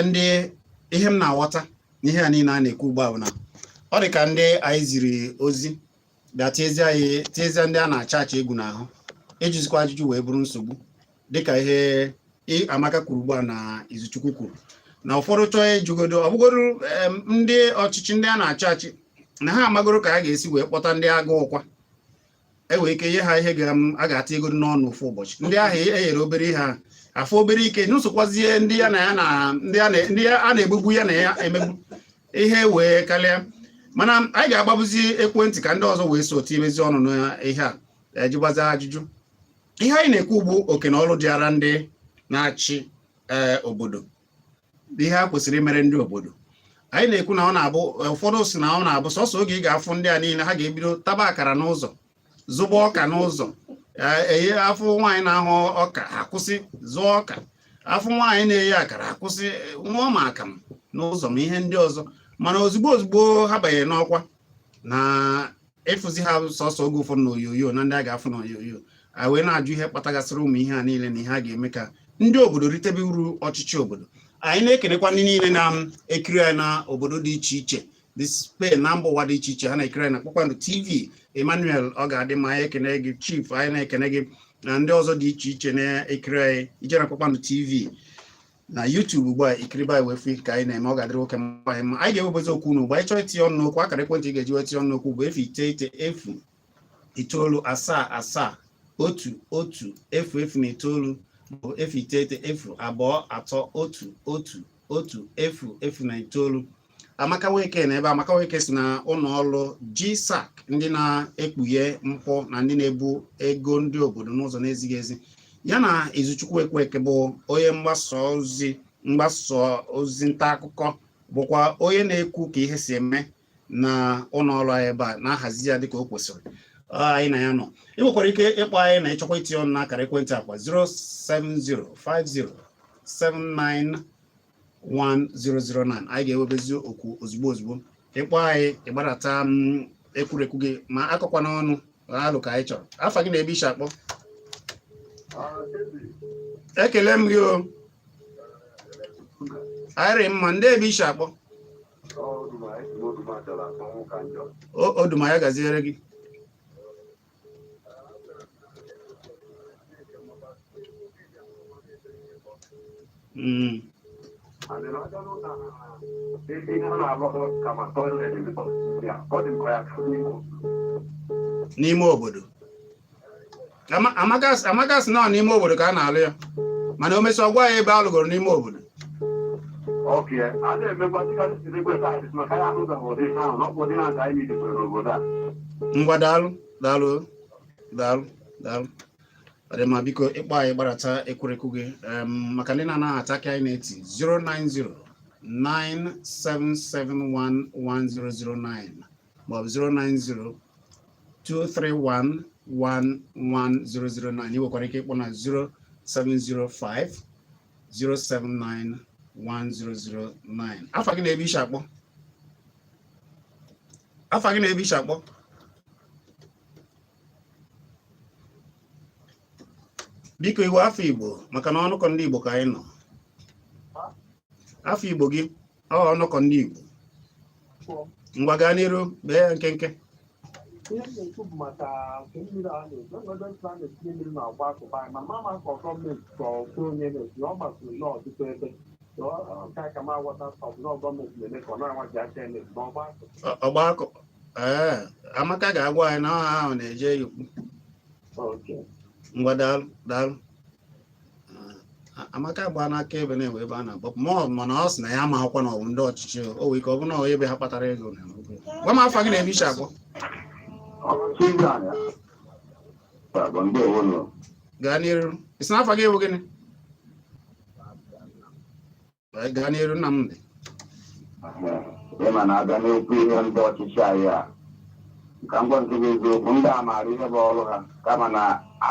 ndị ihe m na-aghọta n'ihe a niile a na-ekwu ugbu a bụ na ọ dị ka ndị anyị ziri ozi bịa tiezie anyị, tiezie ndị a na-acha acha egwu n'ahụ, ịjụzikwa ajụjụ wee bụrụ nsogbu, dịka ihe Amaka kwuru ugbu a na Izuchukwu kwuru, na ụfọdụ chọọ ịjụgodo, ọ bụgodo ndị ọchịchị, ndị a na-achị achị, na ha amagoro ka a ga-esi wee kpọta ndị agụụ kwa enwere ike nye ha ihe a ga-ata ego n'ọnụ ofu ụbọchị. Ndị ahụ e nyere obere ihe a afụ obere ike nụsokwazie ndị ya na ya na ndị a na-egbugbu ya na ya emegbu ihe wee karịa. Mana anyị ga-agbabụzi ekwentị ka ndị ọzọ wee so tinyezi ọnụ n'ihe a, ejigbazi ajụjụ. Ihe anyị na-ekwu ugbu, oke na ọrụ dịara ndị na-achị ee obodo, ihe ha kwesịrị imere ndị obodo. Anyị na-ekwu na ọ na-abụ, ụfọdụ si na ọ na-abụ sọsọ oge ị ga-afụ ndị a niile, ha ga-ebido taba akara n'ụzọ, zụba ọka n'ụzọ, eye afụ nwaanyị na-ahụ ọka akwụsị zụọ ọka, afụ nwaanyị na-eye akara akwụsị ṅụọ ma akamụ n'ụzọ, ma ihe ndị ọzọ. Mana ozugbo ozugbo ha banyere n'ọkwa na ịfụzi ha sọsọ oge ụfọdụ n'onyonyo na ndị a ga-afụ n'onyonyo, a wee na-ajụ ihe kpatagasịrị ụmụ ihe a niile na ihe a ga-eme ka ndị obodo ritebe uru ọchịchị obodo. Anyị na-ekenekwa ndị niile na-ekiri anyị na obodo dị iche iche, dị Spain na mba ụwa dị iche iche, ha na-ekiri anyị na Kpakpando TV. Emmanuel, ọ ga-adị mma. Anyị ekene gị. Chief, anyị na-ekene gị na ndị ọzọ dị iche iche na-ekiri anyị. Ije na Kpakpando TV na YouTube ugbu a, ikiribe anyị wee fụ ka anyị na-eme. Ọ ga-adịrị nwoke mma, anyị mma. Anyị ga-ewebezi okwu n'ugbu anyị. Chọọ itinye ọnụ n'okwu, akara ekwentị ị ga-eji wee tinye ọnụ n'okwu bụ 090 977 1100 9, bụ 090 231 11 009. Amaka Weke na ebe Amaka Weke si na ụlọ ọrụ GSAC, ndị na-ekpughe mpụ na ndị na-ebu ego ndị obodo n'ụzọ na-ezighị ezi, ya na Izuchukwu Ekweke bụ onye mgbasa ozi nta akụkọ, bụkwa onye na-ekwu ka ihe si eme na ụlọ ọrụ anyị ebe a, na-ahazi ya dịka o kwesịrị. Anyị na ya nọ. Ị nwekwara ike ịkpọ anyị na ịchọkwa itinye ọnụ n'akara ekwentị akwa 07050791009. Anyị ga-ewebezi okwu ozugbo ozugbo ịkpọ anyị, ịgbadata m ekwurekwu gị ma akọkwa n'ọnụ alụ ka anyị chọrọ. Afa gị na ebe ishi akpọ? Ekele m gị o. Anyị rị mma. Ndị ebe ishi akpọ? Oduma, ya gaziere gị. N'ime obodo, Amaka sị na ọ n'ime obodo ka a na-alụ ya, mana o mesịa ọgwa ya ebe a lụgoro n'ime obodo. Okay, a na-emekwa dịka siri ekwentị anyị maka ya ahụbeghị ụdị ihe ahụ na ọ bụ ụdị ha nke anyị nidikwere n'obodo a. Ngwa, daalụ, daalụ, daalụ, daalụ. Ọ dị mma, biko ịkpọ anyị gbarata ekwurekwu gị maka ndị na-anaghị ata aka anyị na-eti 09097711009 maọbụ 09023111009. Ị nwekwara ike ịkpọ na 07050791009. Afa gị na ebe ishi akpọ? Afa gị na ebe ishi akpọ? Biko iwe afa Igbo, maka na ọnụkọ ndị Igbo ka anyị nọ. Afa Igbo gị, ọ ọnụkọ ndị Igbo. Ngwa, gaa n'iru, bee ya nkenke. Ihe m na-ekwu bụ maka nke mmiri a na-eji ọnọdụ nsọ a na-etinye mmiri na-agba akụkụ anyị, ma mama ka gọọmenti ka ofu onye na-esi ọ gbasiri n'ọtụtụ ebe nke aka m aghọta ọ bụ na gọọmenti na-eme ka ọ na-anwaji aka ya na-esi n'ọgba akụkụ. Ọgba akụ, ee, Amaka ga-agwa anyị na ọha ahụ na-eje ya okwu. Okay. Ngwa, daalụ, daalụ. Amaka gbaa n'aka ebe na-enwe ebe a na-agbapụ ma ọ mana ọ sị na ya amaghịkwa na ọ bụ ndị ọchịchị. O nwere ike ọ bụ na ọ ebe ha kpatara ego na gwa m afa gị na ebe ishi akpọ. Gaa n'iru. Ị sị na afa gị bụ gịnị? Gaa n'iru, Nnamdị. Ịma na-abịa n'okwu ihe ndị ọchịchị anyị a, ka ngwa nke bụ eziokwu, ndị a maara ihe bụ ọrụ ha, kama na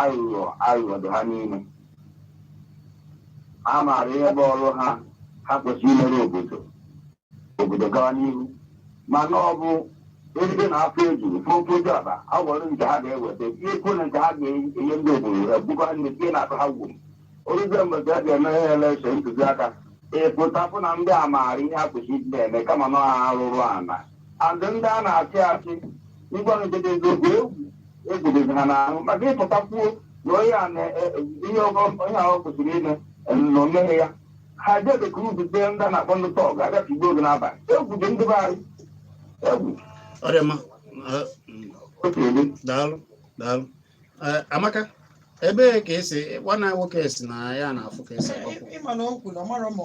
aghụghọ aghụghọ dị ha niile. Ha maara ihe bụ ọrụ ha, ha kwesịrị imere obodo, obodo gawa n'ihu, mana ọ bụ ebe na afọ ejuru fofo akpa awọrụ nke ha ga-eweta ikwu na nke ha ga-enye ndị obodo ebukọ ha ndị tinye na-akpa ha gwuru oruzie mgbe a ga-eme election ntụziaka ịpụtapụ na ndị a maara ihe ha kwesịrị ịdị na-eme, kama na ha arụrụ ana and ndị a na-achị achị. Ngwa, nke dị eziokwu, egwu egwu dịzi ha n'ahụ maka ịpụtakwuo na onye a na ihe onye ahụ kwesịrị ime na o meghe ya, ha jee recruit ndị a na-akpọ ndị thug abịa oge n'abalị. Egwu dị ndị be anyị, egwu. Ọ dị mma. Otu ebe. Daalụ, daalụ. Amaka, ebee ka esi nwanne anyị nwoke si na ya na-afụ ka esi agbapụ? Ịma na o kwuru ọ marọ ma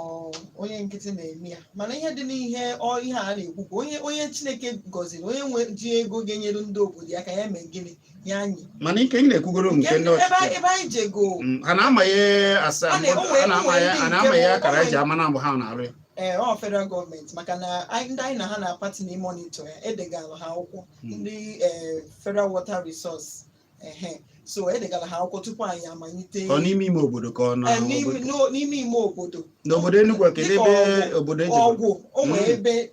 onye nkịtị na-eme ya, mana ihe dị n'ihe ọ ihe a na-ekwu bụ onye Chineke gọziri, onye nwe ji ego ga-enyere ndị obodo ya ka ya mee gịnị ya anyị. Mana ike m na-ekwugoro nke ndị ebe ọchịchị ebe anyị jego. Ha na-amanye asa O ha na-amanye nwee ndị ha nke na-amanye akara o eji ama na mbụ ha na-arụ ya. Ee, ọ federal gọọmenti, maka na ndị anyị na ha na party na monitor ya, edegara ha akwụkwọ. Ndị federal water resource, ehe, so edegara ha akwụkwọ tupu anyị amalite. Ọ n'ime ime obodo ka ọ na N'ime obodo? N'ime ime obodo. N'obodo Enugu, kedu Dịka ebe ọgwụ. Obodo eji Ọgwụ o nwee ebe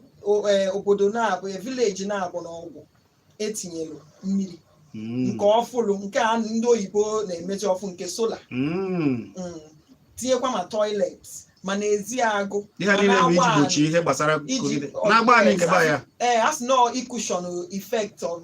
obodo na-abụ, village na-abụ na ọgwụ etinyelu mmiri nke ọfụlụ, nke a ndị oyibo na-emechi ọfụ, nke solar. Tinyekwa ma toilet ma n'ezi agụ. Ihe a ma niile bụ iji na-agba gbochie ihe gbasara iji COVID na-agba anyị nke ba ya. Ee, a sị nọ icushion effect of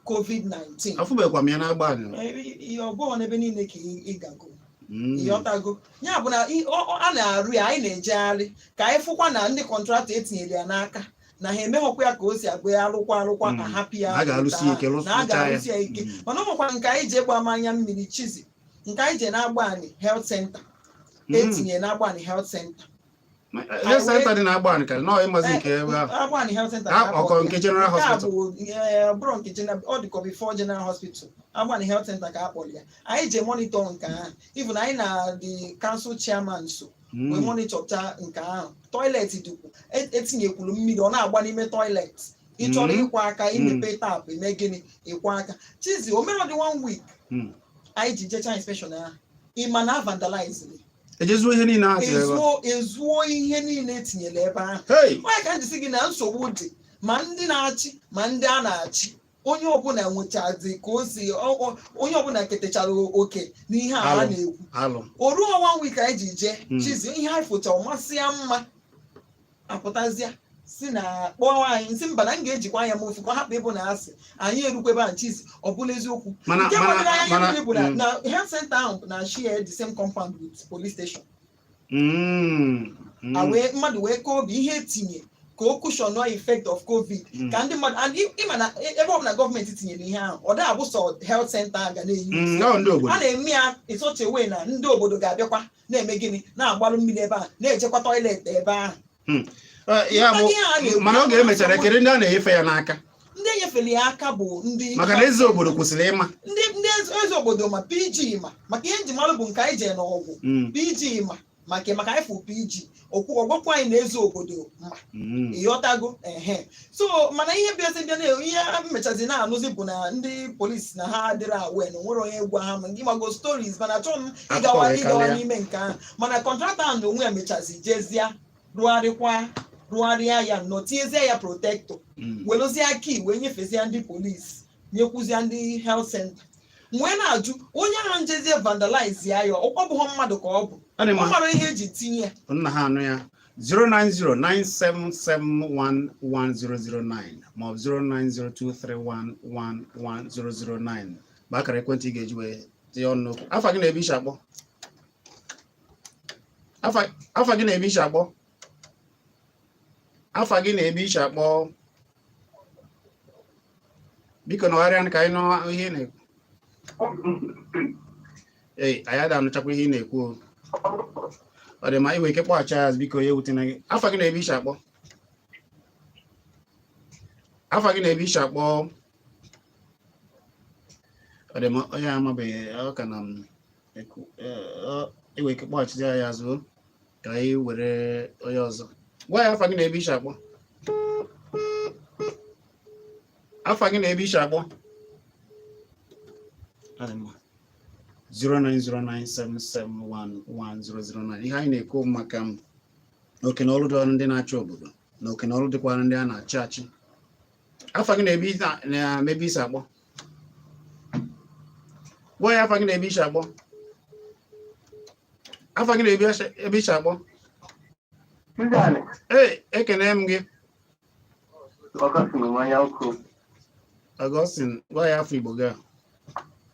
COVID-19. Afụbekwa m ya na-agba anyị. Ihe ọ bụghị n'ebe niile ka ị gago. Ịghọtago? Ya bụ na a na-arụ ya, anyị na-ejegharị ka anyị fụkwa na ndị contractor etinyere ya n'aka na ha emeghọkwa ya ka o si abụ ya arụkwa arụkwa ahapụ ya. Na a ga-alụsi ya ike, na a lụsịchaa ya. Ga-alụsi ya ike. Mana ọ nwekwa nke anyị ji egba m anya mmiri chizi, nke anyị je na-agba anyị health center. Etinye na-agba anyị health center. Health center dị na-agba anyị karị nọọ ịmazi nke ebe ahụ. Agba anyị health center Ah, ka a ọkọ kpọrọ nke ya. General Nke a Hospital. bụ bụrụ nke general, ọ dịkọ before general hospital. Agbani health center ka a kpọrọ ya. Anyị je monitor nke ahụ, even anyị na the council chairman so wee monitorcha nke ahụ. Toilet dịkwu, etinyekwuru mmiri, ọ na-agba n'ime toilet. Ị chọrọ ịkwa aka, imepe tap, eme gịnị, ịkwa aka. Chizi o mere ọ dị one week anyị ji jecha inspection ahụ, ịma na vandalize Ejezuo ihe niile ahụ tinyere ebe a. ezuo ihe niile etinyere ebe ahụ. Hey! Onye ka m ji sị gị na nsogbu dị, ma ndị na-achị ma ndị a na-achị, onye ọbụla nwechazi ka o si onye ọbụla ketechara oke n'ihe a a Alụ. na-ekwu. Alụ. O ruo one week anyị ji jee chizi ihe anyị fụcha, ọmasị ya mma, apụtazịa si na kpọọ anyị nsị mba na m ga-ejikwa anya m ofu ka ọ hapụ ịbụ na asị anyị erukwebe a. Chizi ọ bụla eziokwu, Mana nke mana gbadoro anya mana mmiri bụ na health center ahụ na share the same compound with police station. A wee mmadụ wee kọọ obi ihe etinye ka o cushion effect of COVID ka ndị mmadụ and ịma na ebe ọbụla gọọmenti tinyere ihe ahụ, ọ da abụ sọ health center a ga na-eyi. Ọ ndị obodo. A na-eme ya in such a way na ndị obodo ga-abịakwa na-eme gịnị, na-agbalụ mmiri ebe ahụ, na-ejekwa toilet ebe ahụ. Ya bụ Ihe a na-ekwu- mana oge emechara, kedu ndị a na-enyefe ya n'aka? Ndị enyefere ya aka bụ ndị Maka na eze obodo kwesịrị ịma. Ndị eze obodo ma, PG ma, maka ihe njimalụ bụ nke anyị jee n'ọgwụ. PG ma, maka anyị fụ PG okwu ọgwakwa anyị na eze obodo ma. Ịghọtago? Ehe, so mana ihe bịazi bịa na ihe mmechazi na-anụzi bụ na ndị polisi na ha adịrị awe na onwere onye gwa ha, ma ndị mago stories, mana achọghị m ịgawa Akụkọ ịgawa karịa. n'ime nke ahụ. Mana contractor ahụ na onwe ya mechazi jezie rụgharịkwa, rụgharịa ya nnọọ, tinyezie ya protector, werezie key wee nyefezie ndị polisi, nyekwuzie ndị health center. Wee na-ajụ onye ahụ njezie vandalize ya, ọ bụghị mmadụ ka ọ bụ? Ọ dị Ọ mma. mara ihe eji tinye ya. Nna ha anụ ya. 09097711009 maọbụ 09023111009 bụ akara ekwentị ị ga-eji wee tinye ọnụ n'okwu. Afa gị na-ebe ishi akpọ. Afa gị na-ebe ishi akpọ. Afa gị na-ebe ishi akpọ. Biko nọgharịa ka anyị nụ ihe ị na-ekwu. Ee, anyị ada anụchakwa ihe ị na-ekwu o. Ọ dị mma, iwe ike kpọghachi ya azụ, biko. Ya ewutena gị. Afa gị na-ebe ishi akpọ. Afa gị na-ebe ishi akpọ. Ọ dị mma, onye amabeghị ọ ka na m ekwu. Iwe ike kpọghachi ya azụ ka anyị were onye ọzọ. Gwa ya afa gị na-ebe ishi akpọ. Afa gị na-ebe ishi akpọ. Ọ dị mma. 09097711009. Ihe anyị na-ekwu maka oke na ọrụ dịọrụ ndị na-achị obodo na oke na ọrụ dịkwara ndị a na-achị achị. Afa gị na-ebe na-ebe isi akpọ. Gwa ya afa gị na-ebe isi akpọ. Afa gị na-ebe ebe isi akpọ. Suzanne. Ee, ekene m gị. Augustine Nwanyaukwu. Augustine, gwa ya afọ Igbo gị a.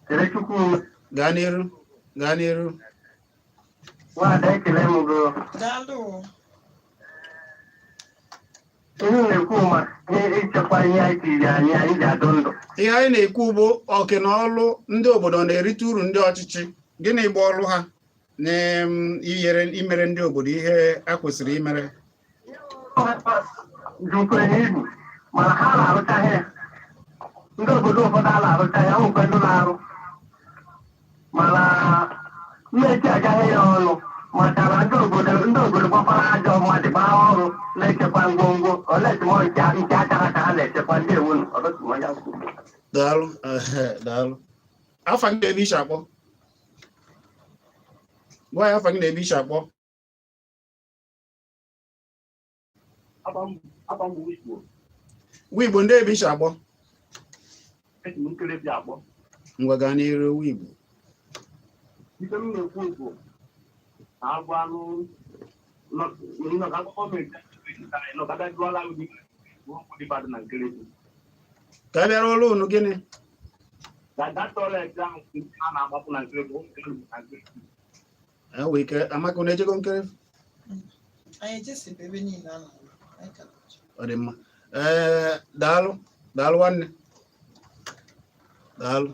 Kelechukwu. Gaa n'iru, gaa n'iru. Nwada, ekele m gị. Daalụ. Ihe na-ekwu ma ihe ichekwa ihe anyị tiri anyị, anyị ji adụ ndụ. Ihe anyị na-ekwu bụ oke na ọlụ ndị obodo na-erite uru ndị ọchịchị. Gịnị bụ ọlụ ha n'inyere imere ndị obodo ihe a kwesịrị imere? Jukwere n'ibu, mana ha na-arụchaghị ya. Ndị obodo ụfọdụ a na-arụcha ya, nwekwe ndị na-arụ, mana mmechi agaghị ya ọnụ, maka na ndị obodo gbakwara ajọ mmadụ gbaa ọrụ na-echekwa ngwongwo oletimọ nke akara ka ha na-echekwa. Ndị ewu. Daalụ, ehe, daalụ. Afa gị na-ebe ishi akpọ. Gwa ya afa gị na-ebe ishi akpọ. Afa m bụ Igbo. Nwa Igbo, ndị ebe ishi akpọ? Esi m Nkerefi akpọ. Ngwa, gaa n'iru, nwa Igbo. Ife m na-ekwu bụ na agwa anụ nnọkọ gọọmenti nọkọta jụọla ụdị okwu dịbadụ na Nkerefi. Ka a bịara ọrụ unu gịnị? Na that toilet ahụ a na-agbapụ na Nkerefi, o nwere na Nkerefi. Enwe ike amaka unu ejego Nkerefi? Anyị ejesibe ebe niile a na-arụ, anyị ka na-achọ. Ọ dị mma. Ee, daalụ, daalụ nwanne, daalụ.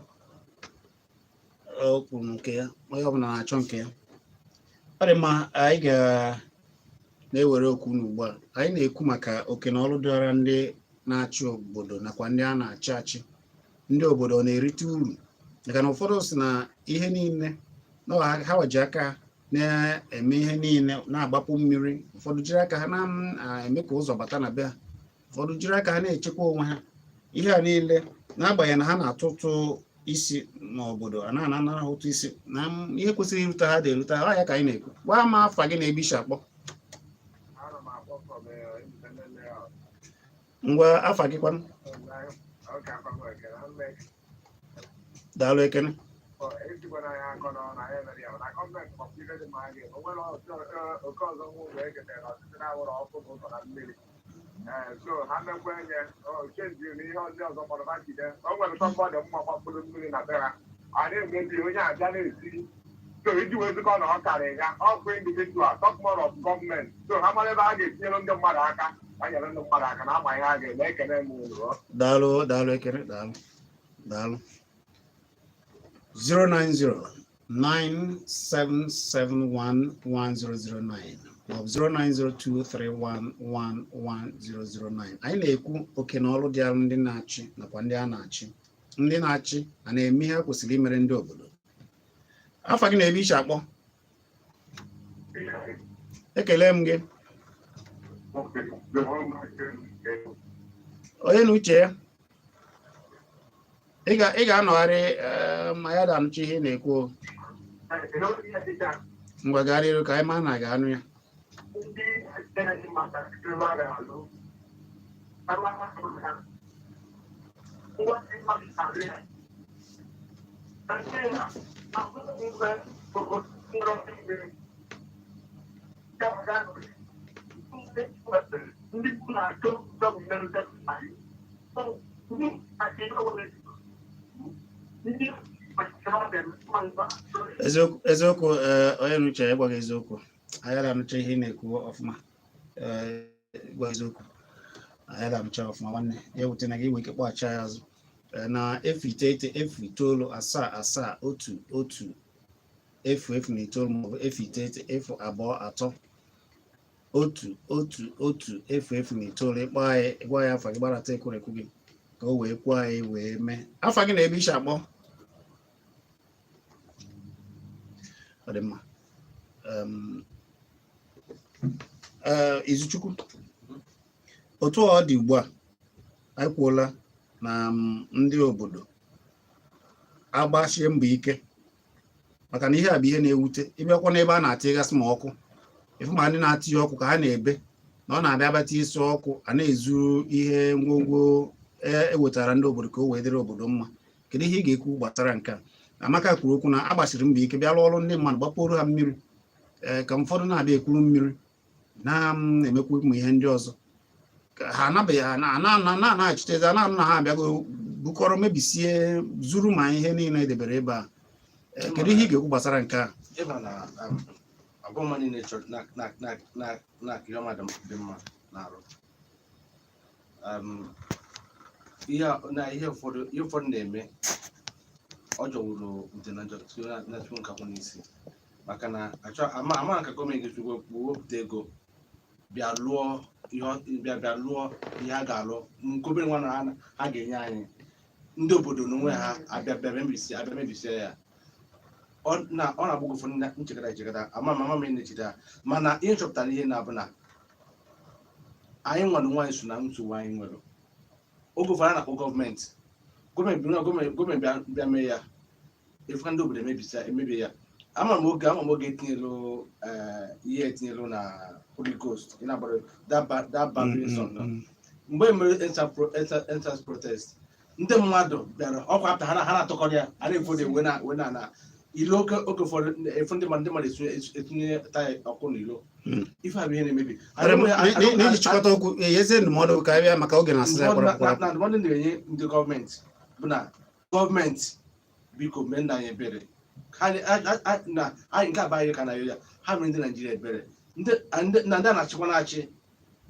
O kwuru nke ya, onye ọbụla na-achọ nke ya. Ọ dị mma, anyị ga na-ewere okwu n'ugbu a. Anyị na-ekwu maka oke na ọrụ dịara ndị na-achị obodo nakwa ndị a na-achị achị. Ndị obodo ọ na-erite uru? Maka na ụfọdụ si na ihe niile na ha ji aka ha na-eme ihe niile, na-agbapụ mmiri, ụfọdụ jiri aka ha na-eme ka ụzọ bata na be ha, ụfọdụ jiri aka ha na-echekwa onwe ha. Ihe a niile, n'agbanyeghị na ha na-atụ ụtụ isi n'obodo, a na-anara ha ụtụ isi na ihe kwesịrị irute ha dị erute ha. Ọ ya ka anyị na-ekwu. Gwa m afa gị na ebe isi akpọ. Ana m akpọ from Independent Layout. Ngwa, afa gị kwanụ? Okay, afa m Ekene. Daalụ, Ekene. Etikwana anyị akọ n'ọnụ, anyị emere ya na gọọmenti maka ife dị mma a ga-eme. O nwere oke ọzọ nwa ụlọ eketara ọchịchị na-awụrụ ọkụ n'ụzọ na mmiri. Ee, so ha mekwa enye change na ihe ndị ọzọ kpọrọ ha jide. O nwere somebody mma gbapụrụ mmiri na be ha, a na-emebi, onye abịa na-esi. So iji wee zikọ na ọ karịrị ya ọkụ individual, talk more of gọọmenti. So ha mara ebe a ga-etinyere ndị mmadụ aka, ha nyere ndị mmadụ aka na ama ihe a ga-eme. Ekene m unu. Daalụ, daalụ Ekene, daalụ, daalụ. 09097711009. maọbụ 09023111009. Anyị na-ekwu oke na ọrụ dị arụ ndị na-achị nakwa ndị a na-achị. Ndị na-achị a na-eme ihe ha kwesịrị imere ndị obodo? Afa gị na ebe i si akpọ? Ekele m gị. Onye na uche ya, ị ga-anọgharị ma ya da-anụcha ihe ị na-ekwu. Ngwa, gaa n'iru ka anyị maa na ga-anụ ya. Eziokwu, onye na uche, ịgwa gị eziokwu, anyị na-anụcha ihe ị na-ekwu ọfụma. Gwa eziokwu, anyị na-anụcha ọfụma. Nwanne ya, ewute na gị inwe ike kpọghachi anyị azụ na 0 0 09 7 7 1 1 0 0 na 9 maọbụ 0 9 0 2 3 1 1 1 0 0 na 9. Ịkpọ anyị, gwa ya afa gị, gbarata ekwurekwu gị ka o wee kwuo anyị wee mee. Afa gị na ebe i si akpọ? Ọ dị mma. Izuchukwu, otu ọ dị ugbu a, anyị kwuola na ndị obodo agbasie mbọ ike, maka na ihe a bụ ihe na-ewute. Ịbịakwa n'ebe a na-atịgasị ma ọkụ, ịfụ ma ndị na-atị ọkụ ka ha na-ebe na ọ na-abịa abata isi ọkụ a na-ezu ihe ngwongwo ewetara ndị obodo ka o wee dịrị obodo mma. Kedu ihe ị ga-ekwu gbasara nke a? Amaka kwuru okwu na agbasiri mbọ ike bịa rụọ ọrụ ndị mmadụ, gbapụrụ ha mmiri, ee, ka ụfọdụ na-abịa ekuru mmiri na-emekwa ụmụ ihe ndị ọzọ. Ka ha anabeghị ha na-anaghachitezi a na-anụ na ha abịago bukọrọ, mebisie, zuru ma ihe niile edebere ebe a. Kedu ihe ị ga-ekwu gbasara nke a? Ịma na ọbụma niile chọrọ na na na na na ihe ọma dị mma na-arụ. Ihe na ihe ụfọdụ na-eme, ọ jọwuru ude na njọ tinye na tinye nkakwụ n'isi, maka na achọ ama ama ka gọọmenti ga-esi wepụta ego bịa lụọ ihe bịa lụọ ihe a ga-alụ nke obere nwa na ha ga-enye anyị. Ndị obodo n'onwe ha abịa bịa mebisie, abịa mebisie ya. Ọ na-agbụgụ ụfọdụ nchekata echekata ama ama ama na-echeta ya. Mana ihe chọpụtara, ihe na-abụ na anyị nwere onwe anyị so na nsogbu anyị nwere. Oge ụfọdụ a na-akpọ gọọmenti, gọọmenti bịa mee ya, efu ndị obodo emebie ya. Ama m oge etinyelu ihe etinyelu na Holy Ghost, ị na-agbara that barbering song no? Mgbe e mere EndSARS protest, ndị mmadụ bịara ọkwa apụta, ha na-atụkọrọ ya, a na-efo wee na ilo. Oge ụfọdụ efu ndị mmadụ etinye taya ọkụ n'ilo. Ife a bụ ihe na-emebi. N'iji chịkọta okwu, ezie ndụmọdụ ka anyị bịa, maka oge na-asịza Ndụmọdụ kwarapụ kwarapụ. Na ndụmọdụ na-enye ndị gọọmenti bụ na gọọmenti, biko, mee nna anyị ebere. Ha na anyị nke abụ anyị ka na ya ha mere ndị Naijiria ebere. Na ndị a na-achịkwa na-achị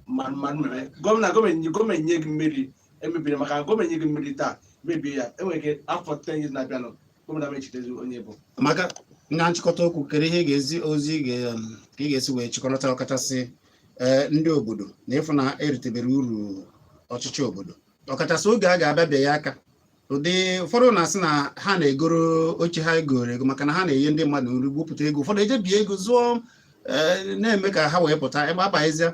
ma mere gọọmenti nye gị mmeri emebiri, maka na gọọmenti nye gị mmeri taa, mebie ya, enwere ike afọ 10 years na-abịanụ, gọọmenti ama echitezi onye bụ. Maka na nchịkọta okwu, kedu ihe ị ga-ezi ozi ka ị ga-esi wee chịkọnata, ọkachasị ndị obodo, na ịfụ na eritebere uru ọchịchị obodo, ọkachasị oge a ga-abịa bịa ya aka? Ụdị ụfọdụ na-asị na ha na-egoro oche, ha egoro ego maka na ha na-enye ndị mmadụ nri, gbupụta ego, ụfọdụ eje bie ego zụọ, na-eme ka ha wee pụta ebe abanyezie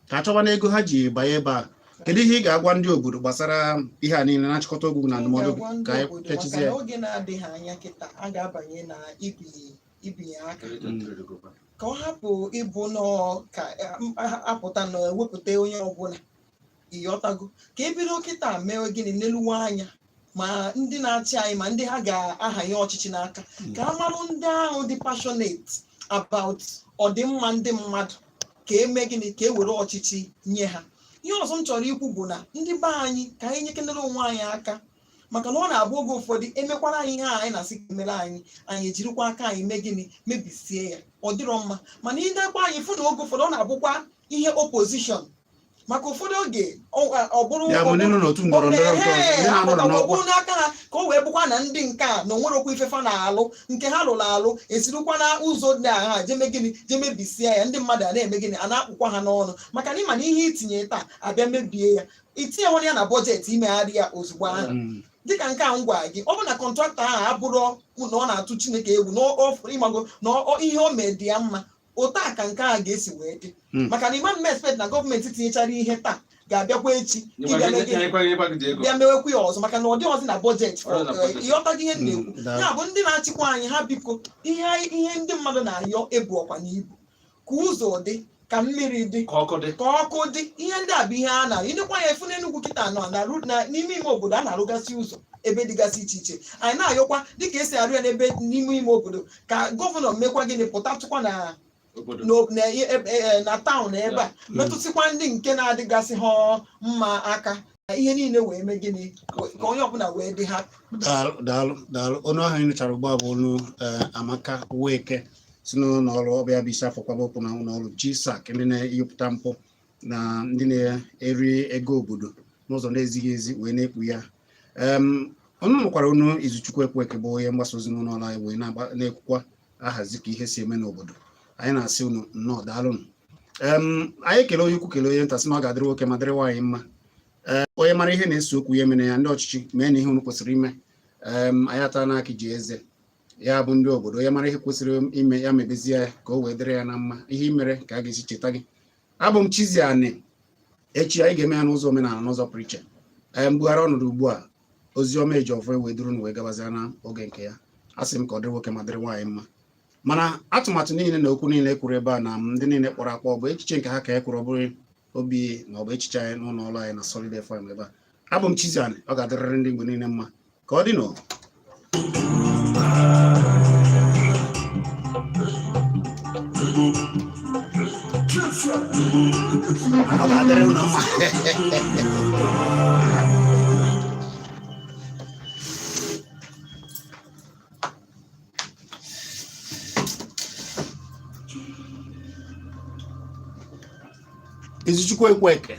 ka achọba na ego ha ji banye ebe a. Kedu ihe ị ga-agwa ndị obodo gbasara ihe a niile na nchịkọta okwu na ndụmọdụ ga-agwa ndị ka anyị obodo maka pechizie na ya? Oge na-adịghị anya kịta, a ga-abanye na ibinye aka, ka ọ hapụ ịbụ nọọ ka apụta na ewepụta onye ọbụla. Ịghọtago? Ka ebido kịta mee gịnị, neluwe anya ma ndị na-achị anyị ma ndị ha ga-ahanye ọchịchị n'aka, ka a marụ ndị ahụ dị passionate about ọdịmma ndị mmadụ, ka eme gịnị, ka e were ọchịchị nye ha. Ihe ọzọ m chọrọ ikwu bụ na ndị be anyị, ka anyị nyekenere onwe anyị aka, maka na ọ na-abụ oge ụfọdụ emekwara anyị ihe a anyị na-asị ka emere anyị, anyị ejirikwa aka anyị mee gịnị, mebisie ya. Ọ dịrọ mma. Mana idekwa anyị fụ na oge ụfọdụ ọ na-abụkwa ihe opposition Maka ụfọdụ oge ọ bụrụ Ya bụ ndị nọ n'otu ndọrọ ndọrọ nke ọzọ, ndị na-anọ ọ n'ọkwa. bụrụ n'aka ha ka o wee bụkwa na ndị nke a na onwerokwa ifefa na-alụ nke ha lụrụ alụ, esirukwa na ụzọ dị agha jeme gịnị, jemebisia ya. Ndị mmadụ a na-eme gịnị, a na-akpụkwa ha n'ọnụ, maka na ịma na ihe itinye taa abịa mebie ya, itinyewara ya na budget imegharị ya ozugbo ahụ. Dịka nke a m gwa gị, ọ bụ na contractor ahụ abụrụ na ọ na-atụ Chineke egwu na ịmago na ihe o mee dị ya mma, otu a ka nke a ga-esi wee dị. Maka na ịma mme expect na gọọmenti tinyechara ihe taa ga-abịakwa echi ịbịa mee gịnị? Nyekwa gị ego. Bịa mewekwa ya ọzọ, maka na ọ dịghọzi na budget. Ọ dị na budget. Ịghọtago ihe m na-ekwu? Daalụ. Ya bụ ndị na-achịkwa anyị, ha biko, ihe ndị mmadụ na-ayọ ebu ọkwa na ibu, ka ụzọ dị, ka mmiri dị, ka ọkụ dị, ka ọkụ dị. Ihe ndị a bụ ihe a na ịnekwa ya efu n'Enugwu kịta nọ na n'ime ime obodo a na-arụgasị ụzọ ebe dịgasị iche iche. Anyị na-ayọkwa, dịka esi arụ ya n'ebe n'ime ime obodo, ka governor mekwa gịnị, pụta tụkwa na obodo, na town ebe a, metụsịkwa ndị nke na-adịgasị ha mma aka, ka ihe niile wee mee gịnị, ka onye ọbụla wee dị ha. Daalụ, daalụ, daalụ. Ọnụ ahụ anyị nụchara ugbu a bụ ọnụ Amaka Weke si n'ụlọ ọrụ ọbịa bụ isi afọ kwaba okwu na ụlọ ọrụ GSAC, ndị na-eyipụta mpụ na ndị na-eri ego obodo n'ụzọ na-ezighị ezi wee na-ekpu ya. Ọnụ nụkwara ọnụ Izuchukwu Ekweke, bụ onye mgbasa ozi n'ụlọ ọrụ anyị, wee na-ekwukwa ahazi ka ihe si eme n'obodo anyị. Na-asị unu nnọọ, daalụnụ. Anyị ekele onye ukwu, kelee onye nta, sị na ọ ga-adịrị nwoke ma dịrị nwaanyị mma. Ee, onye mara ihe na-ese okwu ya mere ya. Ndị ọchịchị, mee na ihe unu kwesịrị ime. Anyị ata n'aka ji eze ya bụ ndị obodo. Onye mara ihe kwesịrị ime ya mebezie ya ka o wee dịrị ya na mma. Ihe i mere ka a ga-esi cheta gị. Abụ m Chiziani. Echi anyị ga-eme ya n'ụzọ omenala, n'ụzọ pụrụ iche. Ee, mbugharị ọnọdụ ugbu a, ozi ọma eji ọfọ wee duru wee gabazia na oge nke ya. A sị m ka ọ dịrị nwoke ma dịrị nwaanyị mma. Mana atụmatụ niile na okwu niile ekwuru ebe a na ndị niile kpọrọ akpọ bụ echiche nke ha ka e kwuru, ọ bụrụ obi ma ọ bụ echiche anyị n'ụlọ ọrụ anyị na Solid FM ebe a. Abụ m Chiziani. Ọ ga-adịrịrị ndị Igbo niile mma. Ka ọ dị nụ. Ọ ga-adịrị unu mma. Izuchukwu Ekweke.